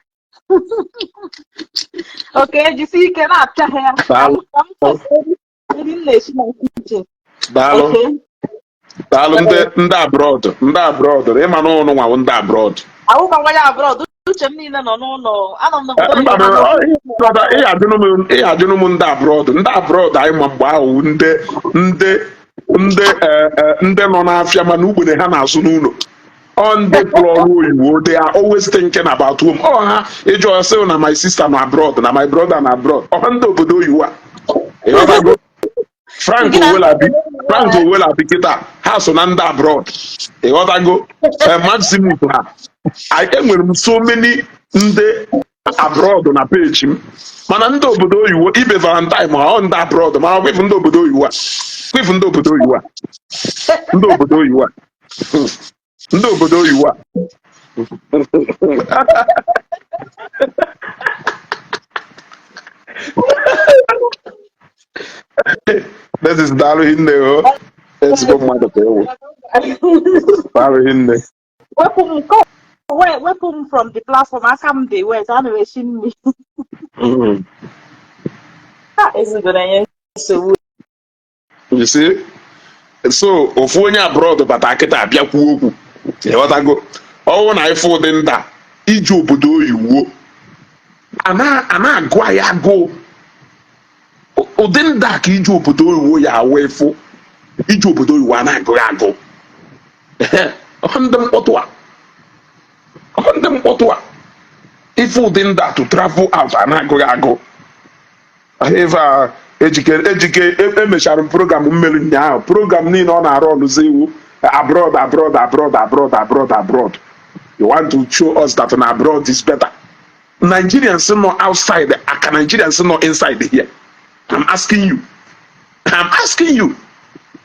Oke, jisi ike na-apịa ha ya. Ka m Daalụ. Ka m nri m na-esi na kitchen. Daalụ. Okay. Daalụ. Ndị abroad, ndị abroad, ịma na ụnụ nwawo ndị abroad. Ahụkwa nwa ya abroad, uche m niile nọ n'ụlọ, anọ m n'obodo Mba. oyibo, mana Ị ajụnụ m ndị abroad. Ndị abroad anyị ma mgbe ahụ, ndị nọ n'afịa, mana ugbene ha na-azụ n'ụlọ. Ọ ndị pụrụ ọrụ oyibo, they are always thinking about home. Ọ ha ịjụ sị na my sister nọ abroad, na my brother na abroad. Ọ ndị obodo oyibo a, ịghọtago? Frank Gị na ndị Owelabi obodo oyibo. Frank Owelabi kịta, ha so na ndị abroad, ịghọtago? Maximus ha. Enwere m so many ndị abroad na peji m, mana ndị obodo oyibo ibe Valentine, ma ọ ndị abroad, mana kwefu ndị obodo oyibo a, kwefu ndị obodo oyibo a, ndị obodo oyibo a, ndị obodo oyibo a. This is, daalụ hinne o, ezigbo mmadụ ka ewu. Daalụ hinne. Wepụ m wepụ m from the platform, aka m dị wet, ana m esi nri. Ha ezigoro enye nsogbu. You see, so ofu onye abroad bata kịta abịa kwuo okwu, ịghọtago? Ọwụ na ife ụdị nda iji obodo oyiwo a na-agụ anyị agụụ, ụdị nda ka iji obodo oyiwo ya awụ ịfụ iji obodo oyiwo a na-agụ ya agụ. Ọ ndị mkpọtụ a, ọ ndị mkpọtụ a, ife ụdị nda to travel out a na-agụ ya agụ. Ife a ejike ejike emechara m program mmeri ụnyaahụ. Program niile ọ na-arụ ọnụzi iwu abroad, abroad, abroad, abroad, abroad, abroad. You want to show us that na abroad is better? Nigerians nọ outside aka Nigerians nọ inside here. I'm asking you, I'm asking you,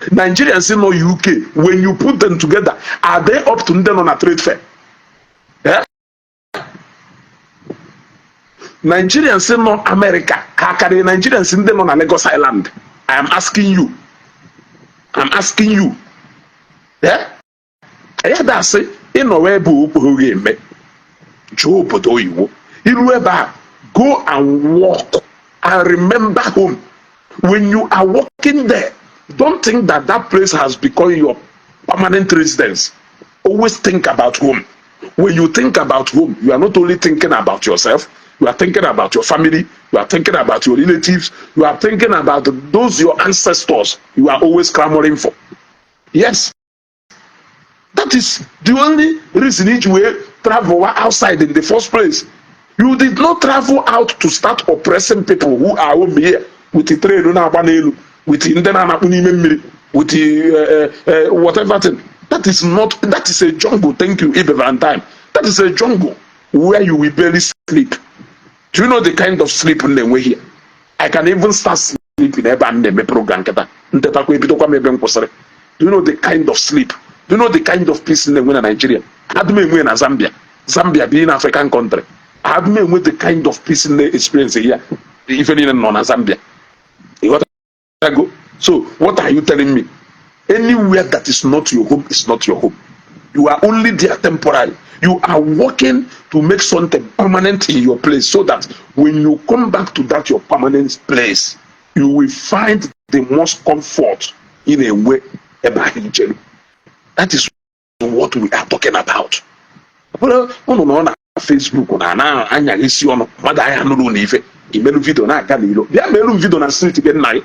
Nigerians nọ UK, when you put them together, are they up to ndị nọ na trade fair? Eh? Nigerians nọ America, ha karịrị Nigerians ndị nọ na Lagos Island? I am asking you, I'm asking you. Eh? Ya dasị ịnọwa ebe okpogho ga-eme jụọ obodo oyibo, iru ebe a, go and work and remember home. When you are working there, don't think that that place has become your permanent residence. Always think about home. When you think about home, you are not only thinking about yourself, you are thinking about your family, you are thinking about your relatives, you are thinking about those your ancestors you are always clamoring for. Yes, that is the only reason each way travel outside in the first place. You did not travel out to start oppressing people who are home here with the train na-agba n'elu, with ndị na-anakpu n'ime mmiri, with the whatever thing. That is not, that is a jungle. Thank you, Ibe Valentine. That is a jungle where you will barely sleep. Do you know the kind of sleep m na-enwe here? I can even start sleeping ebe a m na-eme program nkịta, ntetakwa, ebidokwa m ebe m kwụsịrị. Do you know the kind of sleep? Do you know the kind of peace m na-enwe na Nigeria? Adị m enwe na Zambia. Zambia being African country. Adị m enwe the kind of peace na experience here. Ife niile nọ na Zambia, ịghọtago? So what are you telling me? Anywhere that is not your home is not your home. You are only there temporary. You are working to make something permanent in your place, so that when you come back to that your permanent place, you will find the most comfort in a way ebe ahụ ijelu. That is what we are talking about. Ụnụ nọ na Facebook na ana anyaghị isi ọnụ mmadụ anya nụrụ na ife imelu video na-aga n'ilo. Bịa meelu m video na street gị, nna gị.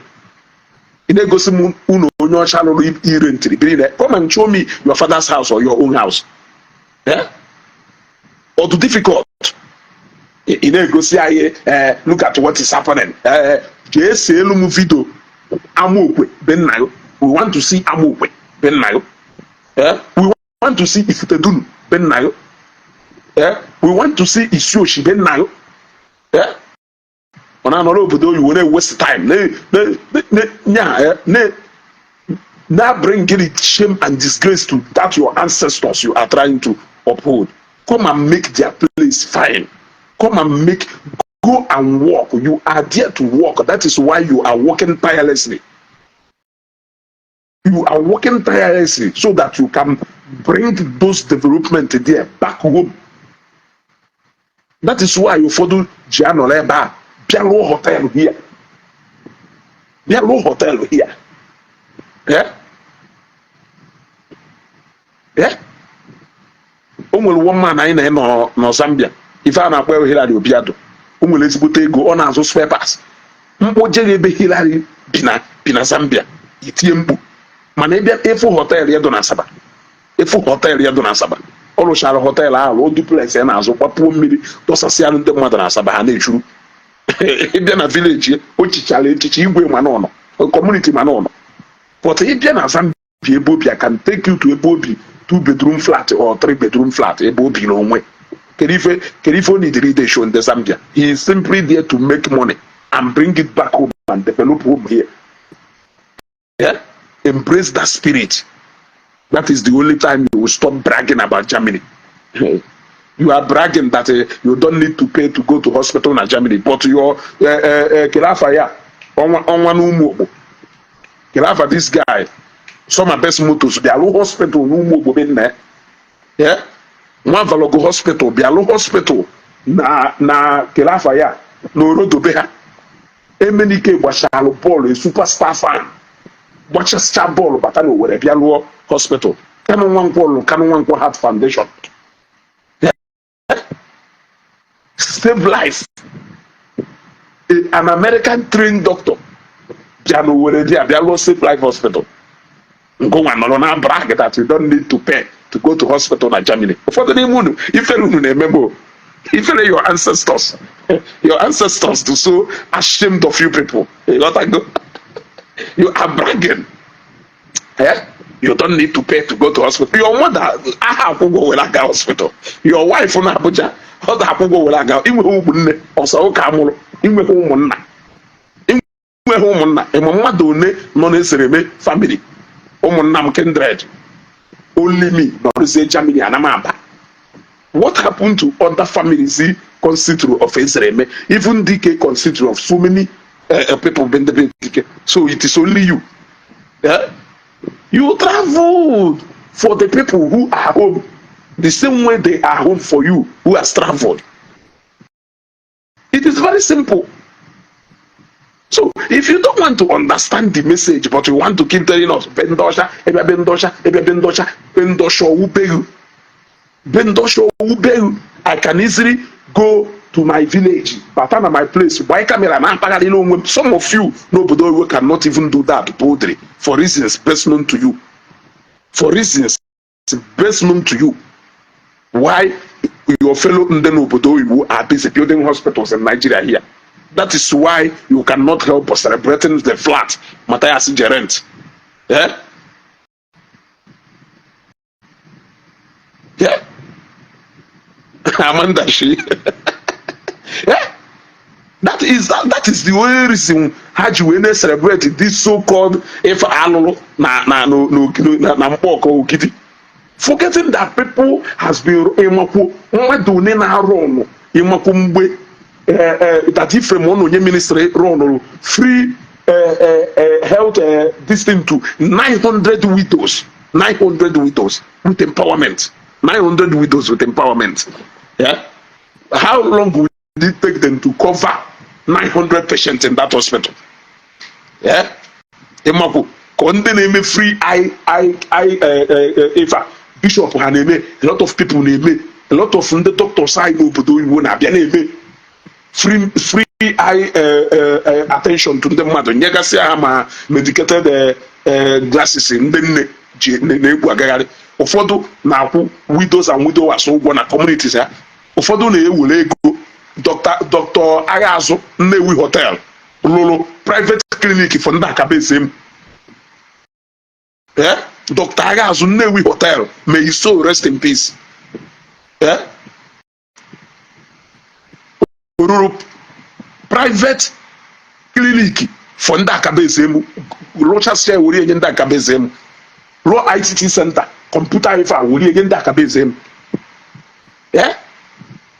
Ị na-egosi m unu onye ọcha lụrụ ire ntiri biri na. Come and show me your father's house or your own house. Eh? Ọ dị difficult. Ị na-egosi anyị, look at what is happening. Jee see elu m video Amaokwe be nna gị. We want to see Amaokwe be nna gị. We want to see Ifitedunu be nna gị. We want to see Isioshi be nna gị. Ọ na-anọrọ obodo oyibo na-waste time na bring shame and disgrace to that your ancestors you are trying to uphold. Come and make their place fine. Come and make, go and work. You are there to work. That is why you are working tirelessly. You are working tirelessly so that you can bring those development there back home. That is why ụfọdụ ji anọrọ ebe a bịa rụọ hotel here, bịa rụọ hotel here. Yeah? Yeah? O nwere one man anyị na-enọ nọ Zambia, ife a na-akpọ Hillary Obiado. O nwere ezigbote ego, ọ na-azụ spare parts. Mkpụ jere ebe Hillary bi na Zambia, itinye mkpu. Mana ịbịa ịfụ hotel ya dị na Asaba, ịfụ hotel ya dị na Asaba, ọ rụchara hotel ahụ, rụọ duplex ya na-azụ, gbapuo mmiri, dọsasịa ndị mmadụ na Asaba, ha na-echuru. Ịbịa na village, o chichara echichi igwe, mana ọnọ community, mana ọnọ. But ịbịa na Zambia ebe obi, I can take you to ebe obi, two bedroom flat or three bedroom flat ebe obi n'onwe. Kedu ife o nidiri ide show ndị Zambia? He is simply there to make money and bring it back home and develop home here. Yeah? Embrace that spirit. That is the only time you will stop bragging about Germany. You are bragging that you don't need to pay to go to hospital na Germany, but your kedu afa ya, ọnwa ọnwa na ụmụ ogbo, kedu afa this guy, Some Best Motors, bịa lụ hospital n'ụmụ ogbo be nna ya. Yeah? Nwa Valogo Hospital, bịa lụ hospital na kedu afa ya, na orodobe ha. Emenike gbachalụ bọọlụ, a superstar fan, gbachasịcha bọọlụ bata n'Owere, bịa lụọ hospital. Kanu Nwankwọ lụ Kanu Nwankwọ Heart Foundation. Save life. An American trained doctor bịa n'Owere dị a bịa lụọ Save Life Hospital. Ngụnwa nọrọ na brag that you don't need to pay to go to hospital na Germany. Ụfọdụ n'ime unu, ifere unu na-eme m o. Ifere your ancestors, your ancestors do so ashamed of you people. Ịghọtago? You are bragging, eh? You don't need to pay to go to hospital. Your mother aha akwụgwọ were aga hospital. Your wife na Abuja, ọ ga-akwụ ụgwọ were aga. Inweghị ụmụnne ọsọ ụka amụrụ, inweghị ụmụnna, inweghị ụmụnna. Ịma mmadụ one nọ na-esereme family, ụmụnna m, kindred? Only me nọrọzie Germany, ana m aba. What happened to other families constitute of Ezereme? Even DK constitute of so many people been the DK. So it is only you, yeah? You traveled for the people who are home the same way they are home for you who has traveled. It is very simple. So if you don't want to understand the message, but you want to keep telling us, Bendosha, ebe Bendosha, ebe Bendosha, Bendosha owubeghị, Bendosha owubeghị. I can easily go to my village, bata na my place, gbanye camera na akpagharị n'onwe m. Some of you n'obodo oyibo cannot even do that boldly for reasons best known to you. For reasons best known to you. Why your fellow ndị n'obodo oyibo are busy building hospitals in Nigeria here. That is why you cannot help but celebrating the flat Matthias rent. Yeah? Yeah? Amanda she. Yeah? That is the only reason ha ji wee na-celebrate this so-called ife alụlụ na mkpọkọ Ogidi. Forgetting that people has been ịmakwu mmadụ one na-arụ ọnụ Ịmakwu mgbe that Ephraim ọ na onye ministry rụnụrụ free health this thing to 900 widows, 900 widows with empowerment, 900 widows with empowerment. Yeah, how long would it take them to cover 900 patients in that hospital? Yeah, ịmakwu ka ndị na-eme free eye eye eye ife a bishop ha na-eme. A lot of people na-eme, a lot of ndị doctors anyị n'obodo oyibo na-abịa na-eme free eye attention to ndị mmadụ, nyegasị ha ma medicated glasses ndị nne ji na-egwu agagharị. Ụfọdụ na-akwụ widows and widowers ụgwọ na communities ha. Ụfọdụ na-ewere ego. Dr. Agha Azụ Nnewi Hotel lụrụ private clinic for ndị akaba ese m. Eh? Dr. Agha Azụ Nnewi Hotel, may his soul rest in peace. Eh? Rụrụ private clinic for ndị akaba ese m, rụchasịa, were enye ndị akaba ese m. Rụọ ICT center, kọmputa ife a, were enye ndị akaba ese m. Eh?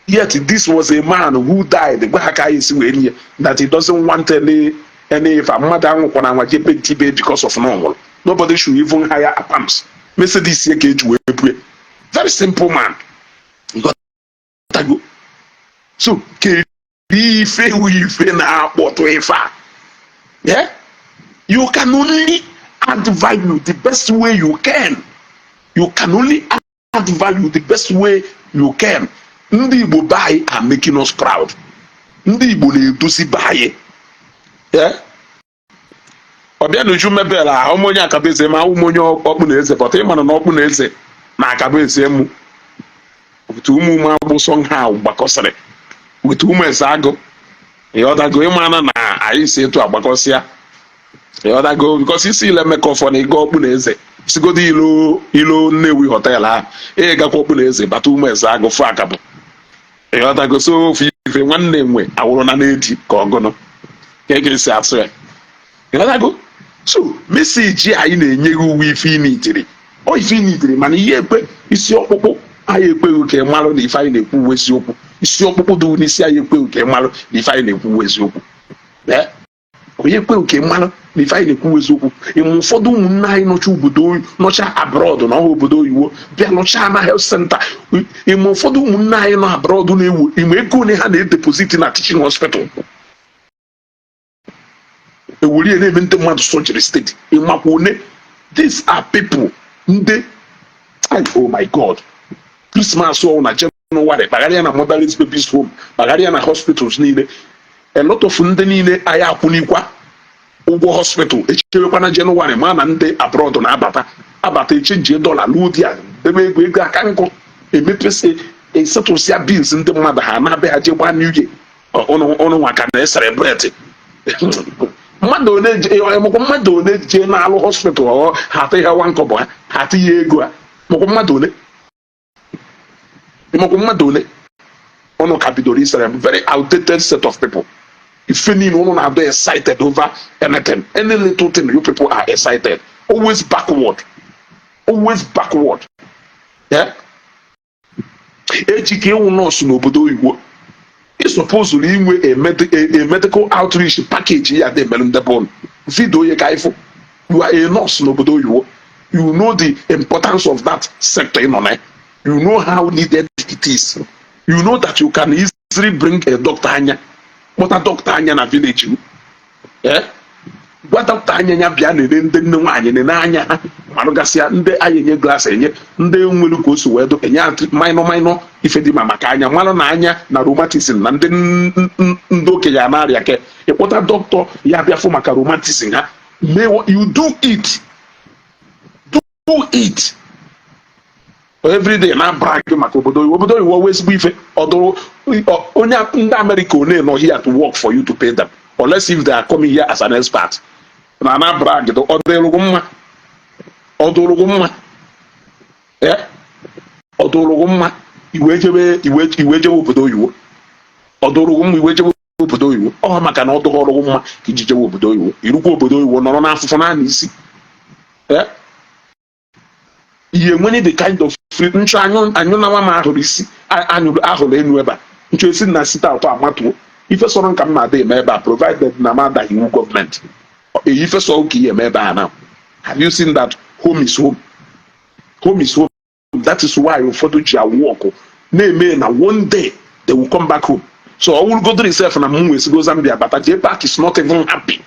Yet this was a man who died, gwa ha ka anyị esi wee nye that he doesn't want any ife mmadụ anwụkwana anwa je paint be because of na ọ nwụrụ. Nobody should even hire apams. Mercedes ya ka eji wee bue. Very simple man. Ịghọtago? So kedu ife wu ife na-akpọtụ ife a? Yeah? You can only add value the best way you can. You can only add value the best way you can. Ndị Igbo be anyị are making us proud. Ndị Igbo na-edozi be anyị. Yeah? Ọbịa n'uju mebel ahụ m onye akaba eze ma ahụ m onye ọkpụ na eze pọta ịmana na ọkpụ na eze na akaba eze mụ otu ụmụ ụmụ agbụ somehow gbakọsịrị with ụmụ eze agụ. Ịghọtago? Ịmana na anyị si etu agbakọsịa. Ịghọtago? Because isi ile mmekọ ọfọ na ịga ọkpụ na eze, sigodo ilo ilo Nnewi Hotel ahụ, ị gakwa ọkpụ na eze, bata ụmụ eze agụ, fụ akabụ. Ịghọtago? So ofu ife nwanne nwe awụrụ na na-edi ka ọgụnụ ka eke esi asụ ya. Ịghọtago? So message anyị na-enye gị uwe ife ị nitiri ọ ife ị nitiri, mana ihe ekwe isi ọkpụkpụ anyị ekweghị ka ị marụ na ife anyị na-ekwu uwe eziokwu. Isi ọkpụkpụ dị n'isi anyị ekweghị ka ị marụ na ife anyị na-ekwu uwe eziokwu. Ee, onye ekweghị ka ị marụ na ife anyị na-ekwu eziokwu. Ịmụ ụfọdụ ụmụnne anyị nọcha obodo, nọcha abroad na ọha obodo oyibo, bịa nọcha na health center. Ịmụ ụfọdụ ụmụnne anyị nọ abroad na-ewu ịmụ ego ole ha na-edeposit na teaching hospital, ewurie na-eme ndị mmadụ surgery steady. Ịmakwa one? These are people ndị, oh my God, Christmas ọ na Jenụwarị, kpagharịa na motherless babies home, kpagharịa na hospitals niile. A lot of ndị niile anyị akwụnikwa ụgwọ hospital, echewekwa na Jenụwarị, ma na ndị abroad na-abata abata, echange dollar luo di ya, debe ego, ego aka nkụ, emepesi, esetụsịa bills ndị mmadụ, ha na-abịa ha jee gbaa New Year. Ụnụ nwa ka na-ecelebrate. Mmadụ one mụkwa mmadụ one jee na-alụ hospital, ọ ha atụ ha nwa nkọbọ, ha ha atụ ya ego a. Mụkwa mmadụ one, mụkwa mmadụ one ụnụ ka bidoro isere. Very outdated set of people. Ife niile ụnụ na-adọ excited over anything, any little thing, you people are excited. Always backward, always backward. Yeah? Eji ka ịwụ nọọsụ n'obodo oyibo, ị supposed inwe a medical outreach package ya dị emere ndebe ụnụ video ya ka ịfụ. You are a nurse n'obodo oyibo, you know the importance of that sector ị nọ na. You know how needed it is. You know that you can easily bring a doctor anya, kpọta doctor anya na village m. Eh? Gwa dọkịta anya ya bịa nene ndị nne nwaanyị, nene anya ha, marụgasịa ndị anyị, enye glass, enye ndị nwere ka o si wee dụ, enye minor minor ife dị ma maka anya, marụ na anya na rheumatism na ndị ndị okenye a na-arịa ke. Ịkpọta dọkịta ya bịa fụ maka rheumatism ha mee. You do it, do it every day na brag maka obodo oyibo. Obodo oyibo wee ezigbo ife ọdụrụ onye ndị Amerịka one nọ here to work for you, to pay them, unless if they are coming here as an expert na brag. Ọ dịrụgụ mma, ọ dụrụgụ mma. Ee, ọ dụrụgụ mma iwe jebe, iwe jebe obodo oyibo. Ọ dụrụgụ mma iwe jebe obodo oyibo. Ọ maka na ọ dụghọrụgụ mma ka iji jebe obodo oyibo, irukwa obodo oyibo, nọrọ n'afụfụ naanị isi. Ee, ihe nwere the kind of free nchọ anyụ anyụ na nwa m ahụrụ isi anyụrụ ahụrụ enu ebe a. Nchọ esi na site atọ amatuo ife sọrọ nka m na-ada eme ebe a, provided na m adaghị iwu gọọmenti. Ife sọ ka ihe eme ebe a. Now, have you seen that home is home? Home is home. That is why ụfọdụ ji awụ ọkụ na-eme na one day they will come back home. So ọ wụrụgodoro sef na m wee Zambia bata, JPAC is not even happy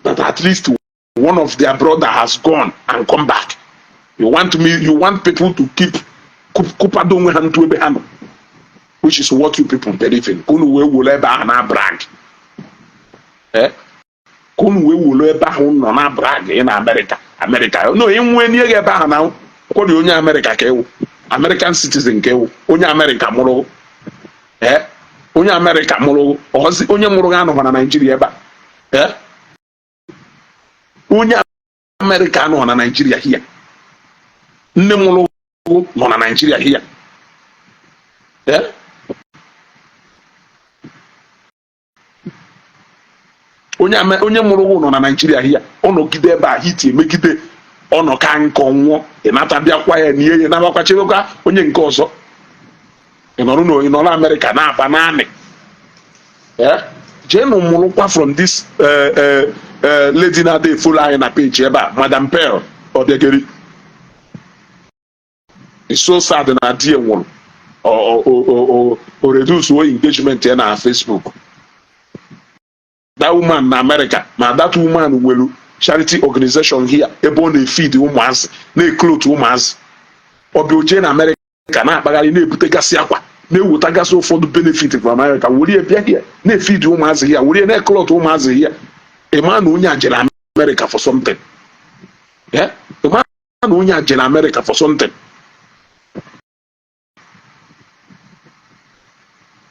that at least one of their brother has gone and come back. You want me, you want people to keep kụpado onwe ha ntu ebe ha nọ, which is what you people believe in, ka unu wee were ebe ahụ na brag, eh, ka unu wee were ebe ahụ nọ na brag. Ị na Amerịka, Amerịka no enwe nye gị ebe ahụ na kwọrọ onye Amerịka ka ewu, American citizen ka ewu, onye Amerịka mụrụ, eh, onye Amerịka mụrụ ọzi, onye mụrụ gị anọghị na Naijiria ebe a, eh, onye Amerịka anọghị na Naijiria hia, nne mụrụ nọ na Naijiria hia, eh. Onye mụrụ nọ na Naijiria hia, ọ nọgide ebe a hiti emegide, ọ nọ ka nkọ nwụọ, ịnata bịakwa ya nie ya, nabakwa chebekwa onye nke ọzọ. Ị nọrọ na ị nọrọ Amerịka na-aba naanị, eh, jeenụ mụrụkwa from this lady na-ada e-follow anyị na page ebe a, Madam Pearl Obiageri. It's so sad na di nwụrụ, o reduce o engagement ya na Facebook. That woman na America, ma that woman nwere charity organization here ebe ọ na-efeed ụmụazị, na-eclothe ụmụazị. Ọbịa oje na America na-akpagharị, na-ebutegasị akwa, na-ewetagasị ụfọdụ benefit from America, were bịa here na-efeed ụmụazị here, were na-eclothe ụmụazị here. Ịma na onye a jere America for something? Ịma na onye a jere America for something?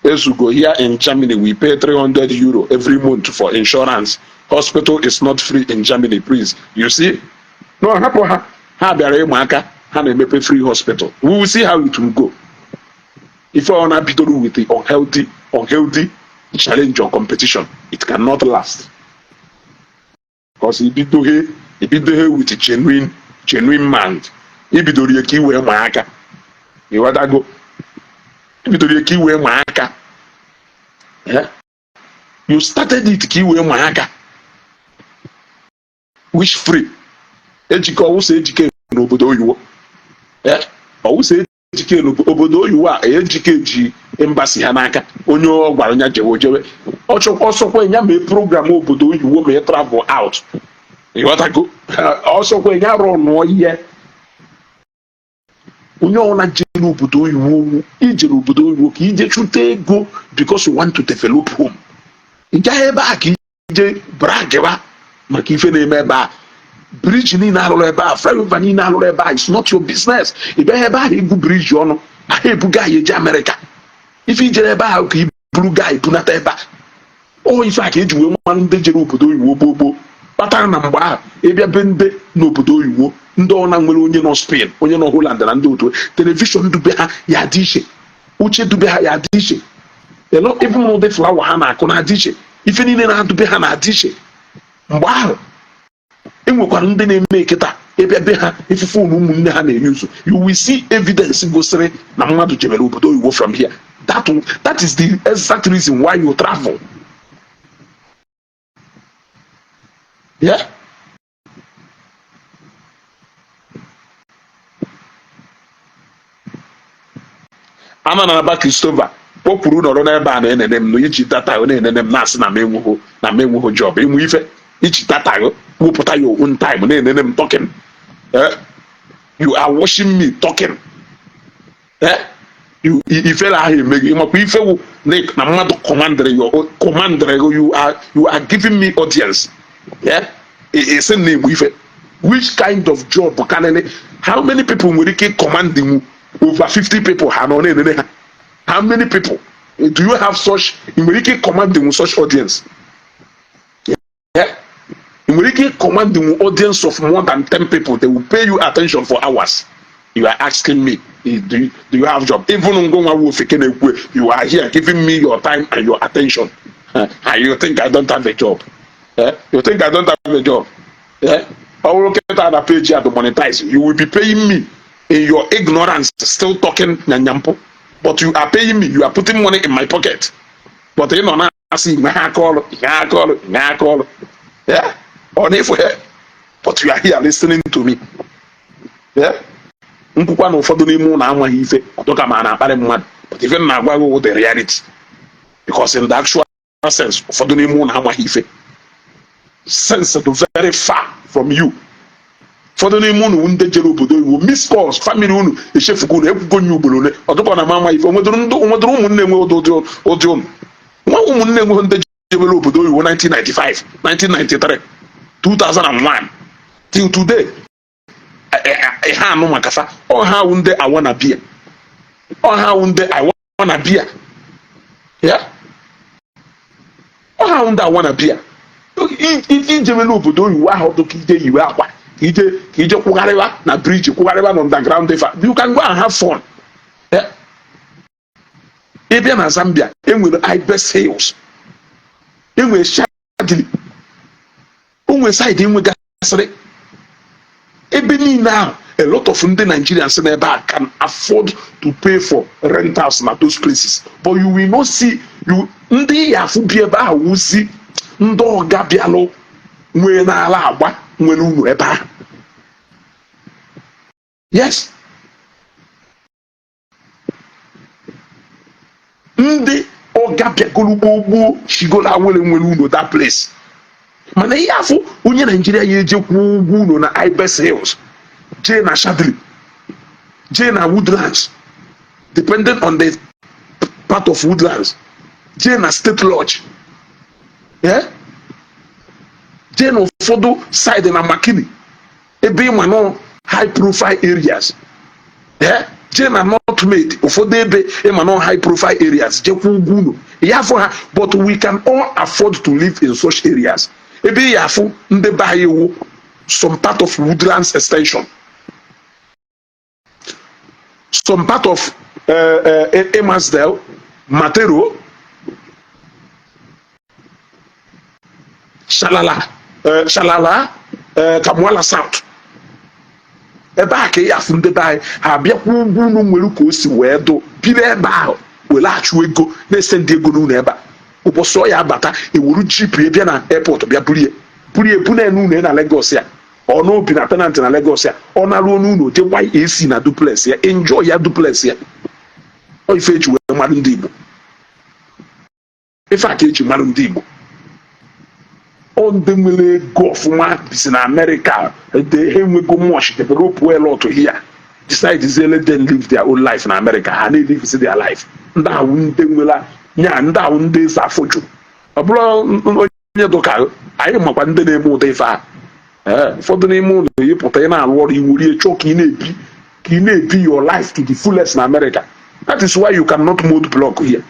Ezugo, here in Germany we pay €300 every month for insurance. Hospital is not free in Germany, please. You see? No, hapụ ha. Ha bịara ịma aka, ha na-emepe free hospital. We will see how it will go. Ife ọ na-bidoro with the unhealthy challenge or competition, it cannot last. Because ibidoghị with genuine mind. Ibidoro ya ka i wee ma aka. Ịghọtago? Ibidoro ya ka i wee ma aka. You started it ka i wee ma aka. Which free? Ejike ọwụsa ejike n'obodo oyiwo. Ọwụsa ejike n'obodo oyiwo a, ejike ji embassy ha n'aka. Onye ọ gwara ya jewe ojewe. Ọsọkwa ya mee program obodo oyiwo, mee travel out. Ịghọtago? Ọsọkwa ya rụọ nụọ ihe. Onye ọbụla jere obodo oyiwo, ijere obodo oyiwo ka ije chụta ego because you want to develop home. Ị gaghị ebe a ka ije bragiwa maka ife na-eme ebe a, bridge niile alụrụ ebe a, flyover niile alụrụ ebe a. It's not your business. Ị bịaghị ebe ahụ igwu bridge ọnụ ahụ ebuga anyị eje Amerịka. Ife ijere ebe ahụ ka i buru gaa ebunata ebe a, ọ ife a ka eji wee mmanụ ndị jere obodo oyiwo gboo gboo kpatara na mgbe ahụ ịbịa be ndị n'obodo oyiwo, ndị ọna nwere onye nọ Spain, onye nọ Holland na ndị otu, television dube ha ya dị iche, uche dube ha ya dị iche, even ụdị flower ha na-akụ na-adị iche, ife niile na-adube ha na-adị iche. Mgbe ahụ enwekwara ndị na-eme kịta, ịbịa be ha, ife phone ụmụnne ha na-eyuzu, you will see evidence gosiri na mmadụ jebere obodo oyibo from here. That is the exact reason why you travel. Yeah, ama na aba Christopher kpọkwuru nọrọ n'ebe a na-enene m na iji data na-enene m, na-asị na m enweghị job. Ịmụ ife iji data wepụta your own time na-enene m talking, eh? You are watching me talking, eh? Ifere ahụ emeghị ịmakwa ife wụ na mmadụ commandịrị your commandịrị. You are giving me audience, yeah? Esi na egbu ife, which kind of job karịrị? How many people nwere ike commanding over 50 people ha nọ na-enene ha? How many people do you have such? Ị nwere ike commanding such audience? Yeah? Ị nwere ike commanding audience of more than 10 people, they will pay you attention for hours? You are asking me, do you have job? Even ngwa nwa ofeke na-ekwu, you are here giving me your time and your attention, and you think I don't have a job? Eh? You think I don't have a job? Eh? Ọ bụrụ kịta na page a dị monetize, you will be paying me. In your ignorance, still talking nyanyampo. But you are paying me, you are putting money in my pocket, but ị nọ na-asị nwe ha aka ọrụ, nye aka ọrụ, nye aka ọrụ. Yeah, ọ na-efu ya, but you are here listening to me. Yeah, nkwukwa na ụfọdụ n'ime ụlọ amaghị ife ọdụka ma na-akparị mmadụ, but ife m na-agwa gị wụ the reality, because in the actual sense, ụfọdụ n'ime ụlọ amaghị ife. Sense dị very far from you. Ụfọdụ n'ime unu ndị jere obodo oyibo, miss calls, family unu echefugo unu, ekwugo nye ugboro ole. Ọdụkọ na m ama ife onwedụrụ ndị onwedụrụ ụmụnne enwe ụdị ụdị unu nwa ụmụnne enweghị ndị jebere obodo oyibo 1995, 1993, 2001 till today. Ha anụ maka fa ọha wụ ndị awana bia, ọha wụ ndị awana bia ya, ọha wụ ndị awana bia. Ijebere obodo oyibo ahụ dụ ka ije yiwe akwa, ka ije, ka ije kwụgharịba na bridge, kwụgharịba na underground ifa. You can go and have fun. Yeah. Ị bịa na Zambia, enwere Ibis Hills, enwere Shadili, o nwere side enwegasịrị ebe niile ahụ. A lot of ndị Nigerians n'ebe a can afford to pay for rentals na those places, but you will not see you ndị ya afụ bi ebe ahụ wusi ndị ọga bịalụ nwee n'ala agba nwere unu ebe ahụ. Yes, ndị ọga bịagoro gboo gboo chigoro awere nwere unu that place. Mana ihe afụ onye Naijiria ya eje kwụọ ụgwọ unu na Ibis Hills, jee na Shadri, jee na Woodlands, depending on the part of Woodlands, jee na State Lodge, yeah? Jee na ụfọdụ side na Makini, ebe ịma nọ high profile areas, yeah? Jee na North Maid, ụfọdụ ebe ịma nọ high profile areas, jekwa ugwu unu ya afọ ha. But we can all afford to live in such areas. Ebe ya afụ ndị be anyị wụ some part of Woodlands Extension, some part of Emasdale, Matero, Shalala, Shalala, Kamwala South, ebe a ka ị afụ ndị be anyị ha abịakwa ugwu unu nwere ka o si wee dụ biri ebe ahụ were achụ ego na-ese ndị ego n'ụlọ ebe a. Ụbọchị ọ ya abata, ewuru jeep bịa na airport, bịa burie burie buna n'ụlọ na Lagos ya. Ọ n'obi na tenant na Lagos ya, ọ naruo n'ụlọ, je gba AC na duplex ya, enjoy ya duplex ya. Ọ ife eji wee mara ndị Igbo, ife a ka eji mara ndị Igbo. Ọ ndị nwere ego ọfụma bisi na Amerịka, they ha enwego much, develop well lot here, decide let them live their own life na Amerịka. Ha na-elive their life. Ndị ahụ ndị nwere nya, ndị ahụ ndị eze afọ juru. Ọ bụrụ onye dụka anyị makwa ndị na-eme ụdị ife a. Ee, ụfọdụ n'ime ụlọ yipụta, ị na-arụ ọrụ iwurie chọọ ka ị na-ebi, ka ị na-ebi your life to the fullest na America. That is why you cannot mold block here.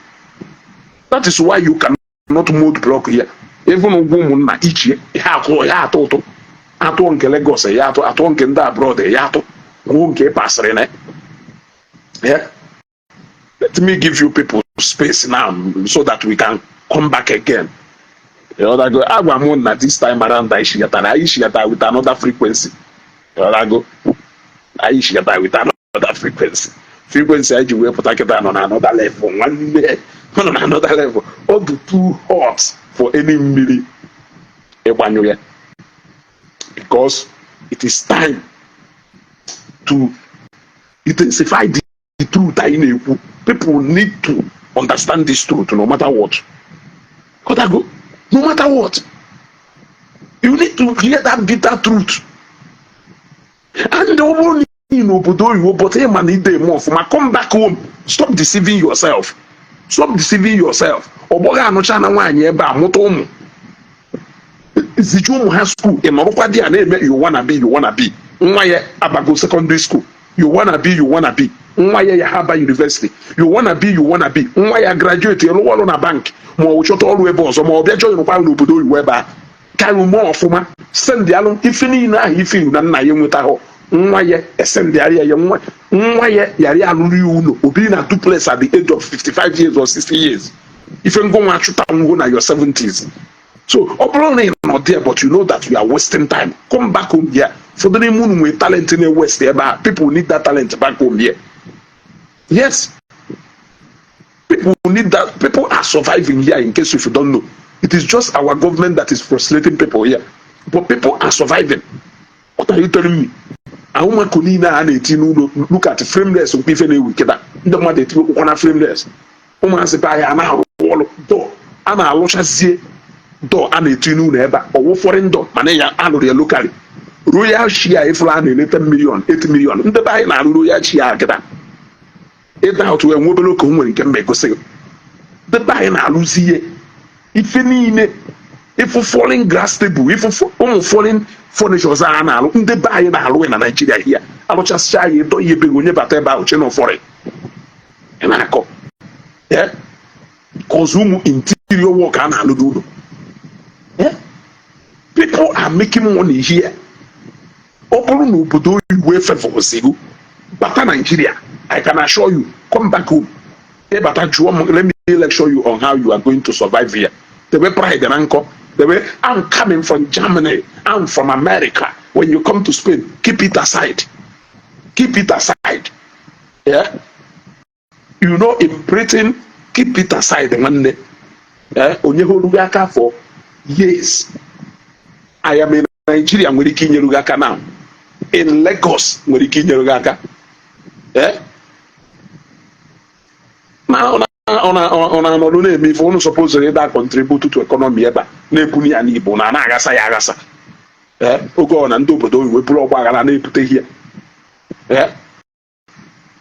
That is why you cannot mold block here. Even ụgwọ ụmụnna ichie ihe atụ ya atụ ụtụ atụọ nke Lagos ya atụ, atụọ nke ndị abroad ya atụ gwuo nke pasịrị na ya. Let me give you people space now so that we can come back again. Ịghọtago? Agwa m na this time around anyị shigatara, anyị shigatara with another frequency. Ịghọtago? Anyị shigatara with another frequency. Frequency anyị ji wee pụta kịta nọ na another level. Nwanne, ọ nọ na another level. Ọ dị too hot for any mmiri ịgbanyụ ya, because it is time to intensify the truth anyị na-ekwu. People need to understand this truth no matter what. Ịghọtago? No matter what, you need to hear that bitter truth. And ọ bụrụ na ị n'obodo oyibo, but ị ma na ide eme ọfụma, come back home. Stop deceiving yourself. Stop deceiving yourself. Ọgbọghọ anụcha na nwaanyị ebe a, mụta ụmụ, ziju ụmụ ha school, ị nọrọkwa di ya na-eme you wanna be, you wanna be. Nwa ya abago secondary school, you wanna be, you wanna be. Nwa ya ya ha aba university, you wanna be, you wanna be. Nwa ya graduate, rụwa ọrụ na bank, ma ọ chọta ọrụ ebe ọzọ, ma ọ bịa join kwa n'obodo oyibo ebe a ka mee ọfụma, send alụ ife niile ahụ ife na nna ya enwetahụ. Nwa ya esendịarị ya nwa, nwa ya yara ya alụrụ ya ụlọ, obi na duplex at the age of 55 years or 60 years. Ife ngụnwa achụta nwụhụ na your 70s. So ọ bụrụ na ị nọ there, but you know that you are wasting time, come back home here. Ụfọdụ n'ime unu nwere talent na west ebe a. People need that talent back home here. Yes. Need that. People are surviving here, in case if you don't know. It is just our government that is frustrating people here, but people are surviving. What are you telling me? Ahụmakụ niile a na-eti n'ụlọ, look at frameless nkwa ife na-ewu kịta. Ndị mmadụ etiwe akwụkwọ na frameless. Ụmụazị be anyị a na-arụ ọrụ dọ a na-alụchazie dọ a na-eti n'ụlọ ebe a, ọwụ foreign door, mana ya alụrụ ya locally. Royal chair ifụrụ a na-ele 10 million, 8 million, ndị be anyị na-arụ royal chair kịta. Ịda otu wee nwe obere oke o nwere nke mma egosi gị. Ndị be anyị na-alụzi ihe ife niile, ịfụ foreign glass table, ịfụ ụmụ foreign furnitures a na-alụ, ndị be anyị na-alụ ya na Nigeria here. Alụchasịcha ya, ịdọ ihe ebe onye bata ebe ahụ che na foreign ị na-akọ. Eh? Ka ọzọ, ụmụ interior work a na-alụ n'ụlọ. Eh? People are making money here. Ọ bụrụ na obodo oyibo efavours gị, bata Nigeria. I can assure you, come back home. Ịbata, jụọ m, let me lecture you on how you are going to survive here. Debe pride na nkọ, debe "I'm coming from Germany, I'm from America." When you come to Spain, keep it aside, keep it aside. Yeah, in Britain, keep it aside. Nwanne, eh, onye hụrụ gị aka for years, I am in Nigeria, nwere ike inyere gị aka now. In Lagos, nwere ike inyere gị aka. Eh, na ọ na-anọdụ na-eme ife ụnụ suppose ịda contribute to economy ebe a, na-ebuni ya n'Igbo na na-aghasa ya aghasa. Ee, oge ọ na ndị obodo oyibo bụrụ ọgba aghara na-ebute ihe. Ee,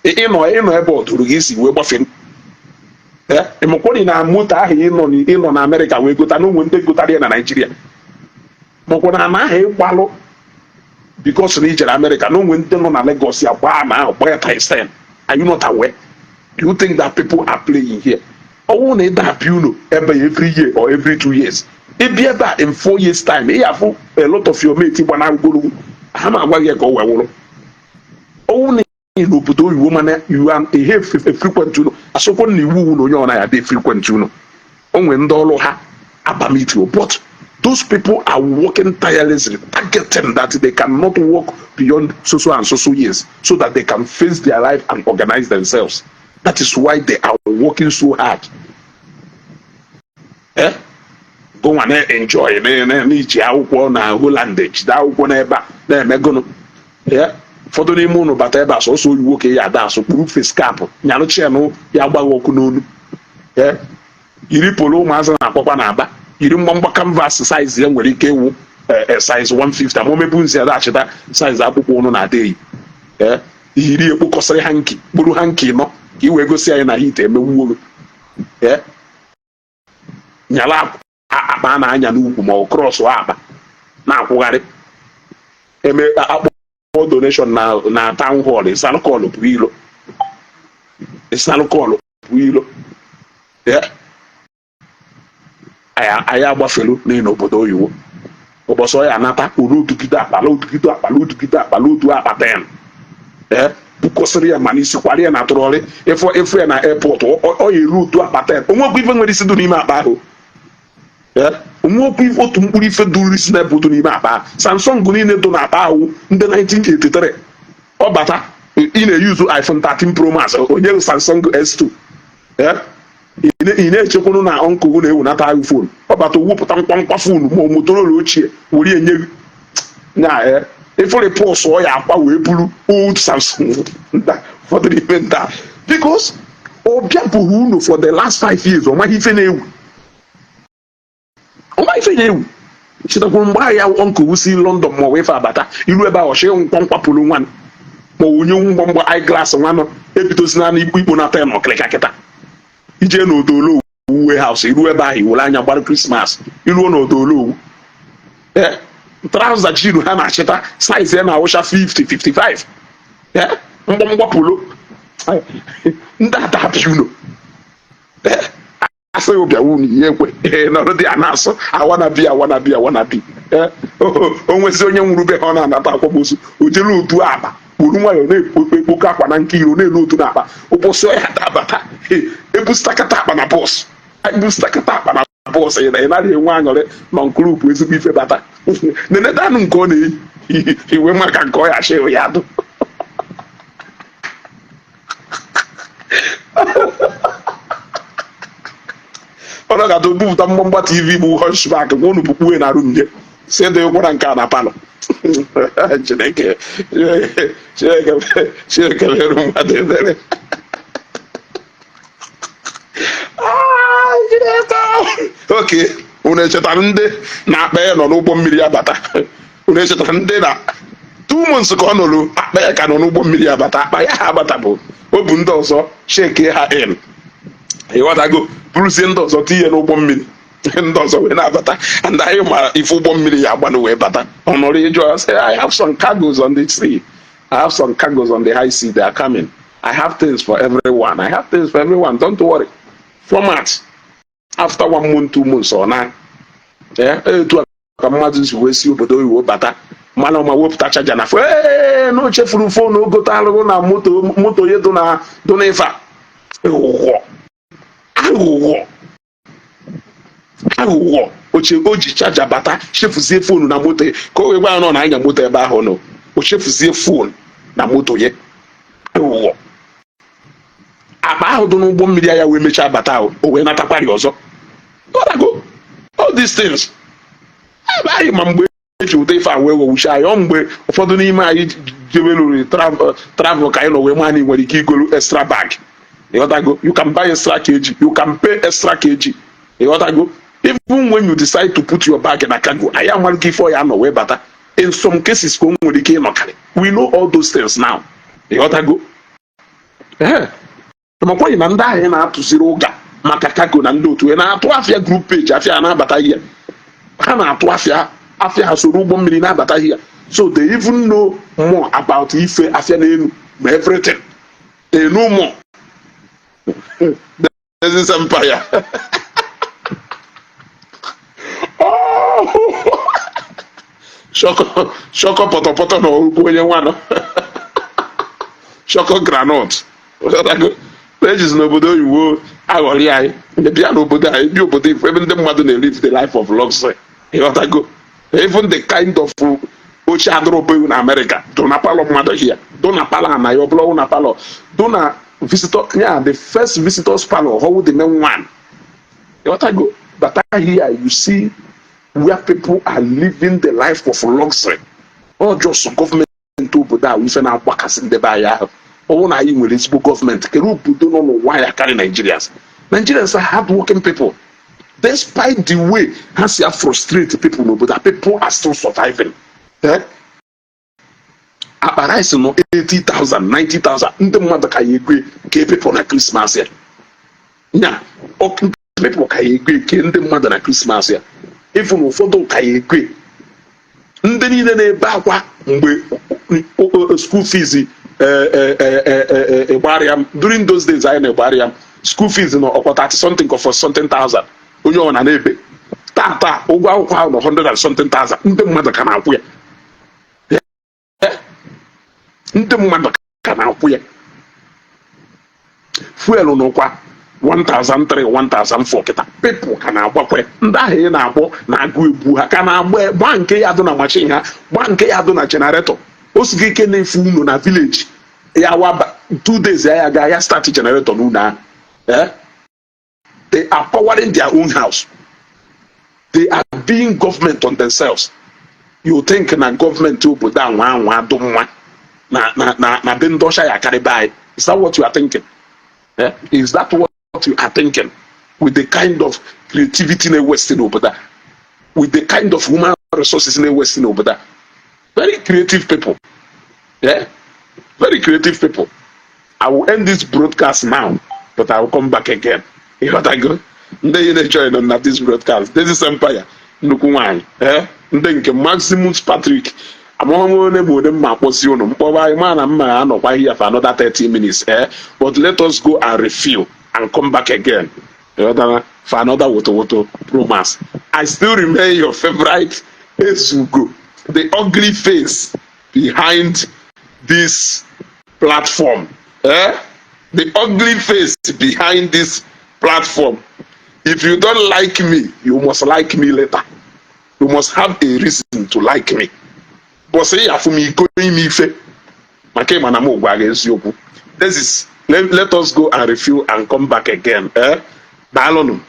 ịnọ ebe ọ dụrụ gị isi wee gbafere. Ee, ịmakwari na moto ahụ ịnọ na Amerịka wee gota na onwe ndị gotara ya na Naijiria, makwa na ana ahụ ịgbalụ because na ijere Amerịka na onwe ndị nọ na Lagos ya gbaa na ahụ gbaa ya times 10. Are you not aware? Do you think that people are playing here? Ọwụ na ịda apịa unu ebe ya every year or every 2 years, ịbịa ebe a in 4 years time, ị afụ a lot of your mates gbanagoro ha ma agwa gị ka o wee wụrụ. Ọwụ na ị n'obodo oyibo, mana you are ehe frequent unu asụkwa na iwu wu na onye ọ naghị adị frequent unu. O nwere ndị ọrụ ha abamitio, but those people are working tirelessly, targeting that they cannot work beyond so so and so so years so that they can face their life and organize themselves. That is why they are working so hard. Eh, gụnwa na-enjoy n'iji akwụkwọ na Holland, jide akwụkwọ n'ebe a na-eme gụnụ ya. Ụfọdụ n'ime ụnụ bata ebe a, sọsọ oyiwo ka ya ada asụ, kpuru face cap, nyalụ chenụ ya gbaghị ọkụ n'onu. Eh, yiri polo ụmụazị na-akpọkwa na aba, yiri mgbamgba canvas, size ya nwere ike ịwụ size 150, ama omebu nzi adachịta size akpụkpọ ụnụ na-ada eyi. Ee, yiri ekpokọsịrị hanky, kpụrụ hanky nọ ka i wee gosi anyị na hit emewuo gị. Ee, nyala akpa a na-anya n'ukwu ma ọ cross akpa na-akwụgharị eme akpọ donation na town hall, ịsalụkọlụ bụ ilo, ịsalụkọlụ bụ ilo. Ee, anyị agbafelu n'ịnọ obodo oyibo. Ụbọchị ọ ya anata olodugide akpa, lodugide akpa, lodugide akpa, lodu akpa 10. Ee, bukọsịrị ya ma n'isi kwara ya na trolley, ịfụ ya na airport, ọ ya eru otu akpa 10. Onwekwa ife nwere isi dị n'ime akpa ahụ. Ee, onwekwa ife otu mkpụrụ ife dị reasonable dị n'ime akpa ahụ. Samsung niile dị n'akpa ahụ ndị 1983. Ọ bata, ị na-eyuzu iPhone 13 Pro Max, onye Samsung S2. Ee, ị na-echekwuru na uncle na-ewunata ahụ phone. Ọ bata, owupụta mkpamkpa phone ma Motorola ochie were enye gị na ifụrụ pọsụ ọ ya akwa wee buru old Samsung. Ụfọdụ n'ime nta, because ọ bịapụghị unu for the last 5 years, ọ maghị ife na-ewu, ọ maghị ife na-ewu. Chetakwuru mgbe ahụ ya uncle si London ma ọ wee ife abata iru ebe ahụ, ọchị mkpọmkpa pụrụ nwanụ ma ọ onye mgbamgba eyeglass nwanụ ebidozina na ikpo ikpo na ten ọkịrịka kịta. Ije n'odolo warehouse, iru ebe ahụ iwere anya gbara Christmas, iruo n'odolo. Ee, trouser jean ha na-achịta size ya na-awụcha 50 55. Ee, mgbamgba polo ndị adapị unu. Ee, asịghị ụbịa unu ihe ekwe. Ee, nọrọ dị a na-asụ awanabi awanabi awanabi. Ee, o nwezi onye nwụrụ be ha, ọ na-anata akwamozu, o jere otu akpa kpuru nwayọọ na-ekpo ekpoko akwa na nke iro na-elu otu n'akpa. Ụbọchị ọ ya dabata, ebustakata akpa na bus, ebustakata akpa na bus, ị naghị enwe aṅụrị na nkuru bụ ezigbo ife bata. Nenetanụ nke ọ na-eyi iwe maka nke ọ ya achị ya dụ. Nọkata bupụta mgbamgba TV bụ hunchback, gwa unu bukpuwe na room nye si edewekwara nke a na parlour. Chineke, Chineke, Chineke merụ mmadụ ebere. Ah, Chineke. Oke unu echetara ndị na-akpa ya nọ n'ụgbọ mmiri abata? Unu echetara ndị na 2 months ka ọ nọrụ, akpa ya ka nọ n'ụgbọ mmiri abata? Akpa ya ha abata bụ o bu ndị ọzọ sheke ha in, ịghọtago? Bụrụzie ndị ọzọ tinye n'ụgbọ mmiri, ndị ọzọ wee na-abata. And anyị mara ife ụgbọ mmiri ya agbanụ wee bata. Ọ nọrọ ịjụ ya sị, "I have some cargoes on the sea. I have some cargoes on the high sea. They are coming. I have things for everyone. I have things for everyone. Don't worry." Format after one month, 2 months, ọ na etu a ka mmadụ si wee si obodo oyibo bata. Mmanụ ọma wepụta charger na ee na o chefuru phone o gote alụrụ na moto, moto ya dị na dị n'ife a. Aghụghọ, aghụghọ, aghụghọ. Oche o ji charger bata, chefuzie phone na moto ya, ka o wee gwa ya nọ na anya moto ebe ahụ nọ, o chefuzie phone na moto ya. Aghụghọ. Akpa ahụ dị n'ụgbọ mmiri ya wee mechaa bata ahụ, o wee natakwari ọzọ. Ghọtago? All these things ebe anyị ma mgbe eji ụdị ife a wee wewuchi anyị. Ọ mgbe ụfọdụ n'ime anyị jebeluru travel ka anyị nọ wee maa na ị nwere ike igolu extra bag, ịghọtago? You can buy extra kg, you can pay extra kg, ịghọtago? Even when you decide to put your bag na cargo, anyị amalụgo ife ọ ya nọ wee bata. In some cases ka o nwere ike ịnọkarị. We know all those things now, ịghọtago? Ee, makwanyi na ndị ahụ ị na-atụziri ụga maka cargo na ndị otu ị na-atụ afịa group page, afịa na-abata ihe ha na-atụ afịa, afịa ha soro ụgbọ mmiri na-abata here. So they even know more about ife afịa n'elu ma everything. They know more. This is empire. Oh! Shọkọ, shọkọ, pọtọpọtọ na okwu onye nwanụ shọkọ groundnut ejizi n'obodo oyibo aghọrị anyị. Bịa n'obodo anyị, bịa obodo ifo ebe ndị mmadụ na-elive the life of luxury, ịghọtago? Even the kind of oche adịrọbeghị na America dụ na parlour mmadụ here, dụ na parlour na ya ọbụla na parlour, dụ na visitor ya, the first visitors parlour, hold the main one, ịghọtago? Bata here, you see where people are living the life of luxury. Ọ just gọọmenti obodo a ife na-agbakasị ndebe anyị ahụ. Ọ bụrụ na anyị nwere ezigbo gọọmenti, kedu obodo nọ n'ụwa ya karị Nigerians? Nigerians are hardworking people. Despite the way ha si frustrate people n'obodo a, people are still surviving. Eh? Akpa rice nọ 80,000, 90,000, ndị mmadụ ka ya egwe ke people na Christmas ya. Nya people ka ya egwe ke ndị mmadụ na Christmas ya. Ịfụ na ụfọdụ ka ya egwe ndị niile na-ebe akwa mgbe school fees ịgbarịa m. During those days anyị na-egbarịa m school fees nọ ọkwa 30 something or something thousand, onye ọ na na-ebe. Tata ụgwọ akwụkwọ ahụ nọ 100 and something thousand, ndị mmadụ ka na-akwụ ya. Ndị mmadụ ka na-akwụ ya. Fuel nọkwa 1003, 1004 kịta, people ka na-agbakwa. Ndị ahụ ị na-akpọ na-agụ egwu ha ka na-agba gbaa nke ya dụ na machine ha, gbaa nke ya dụ na generator. O sigo ike na-efu unu na village ya waba 2 days ya ga ya start generator n'ụlọ ahụ. Eh? They are powering their own house. They are being government on themselves. You think na gọọmenti obodo a nwa anwa dụ nwa na be ndị ọcha ya akarị be anyị? Is that what you are thinking? Eh? Is that what you are thinking, with the kind of creativity na-ewesti n'obodo a, with the kind of human resources na-ewesti n'obodo a? Very creative people, yeah? Very creative people. I will end this broadcast now, but I will come back again, ịghọtago? Ndị yi na-ejoin na this broadcast, this is empire nnukwu nwanyị, eh? Ndị nke Maximus Patrick, amaghị m onye ma onye mma akpọzi unu mkpọba anyị ma na mma anọkwa here for another 30 minutes, eh? But let us go and refill and come back again, ịghọtara, for another woto woto promise. I still remain your favorite Ezugo, the ugly face behind this platform, eh? The ugly face behind this platform. If you don't like me, you must like me later. You must have a reason to like me. But say afụ m iko ime ife maka ịma na m gwa gị eziokwu. This is let us go and refill and come back again, eh? Daalụnụ.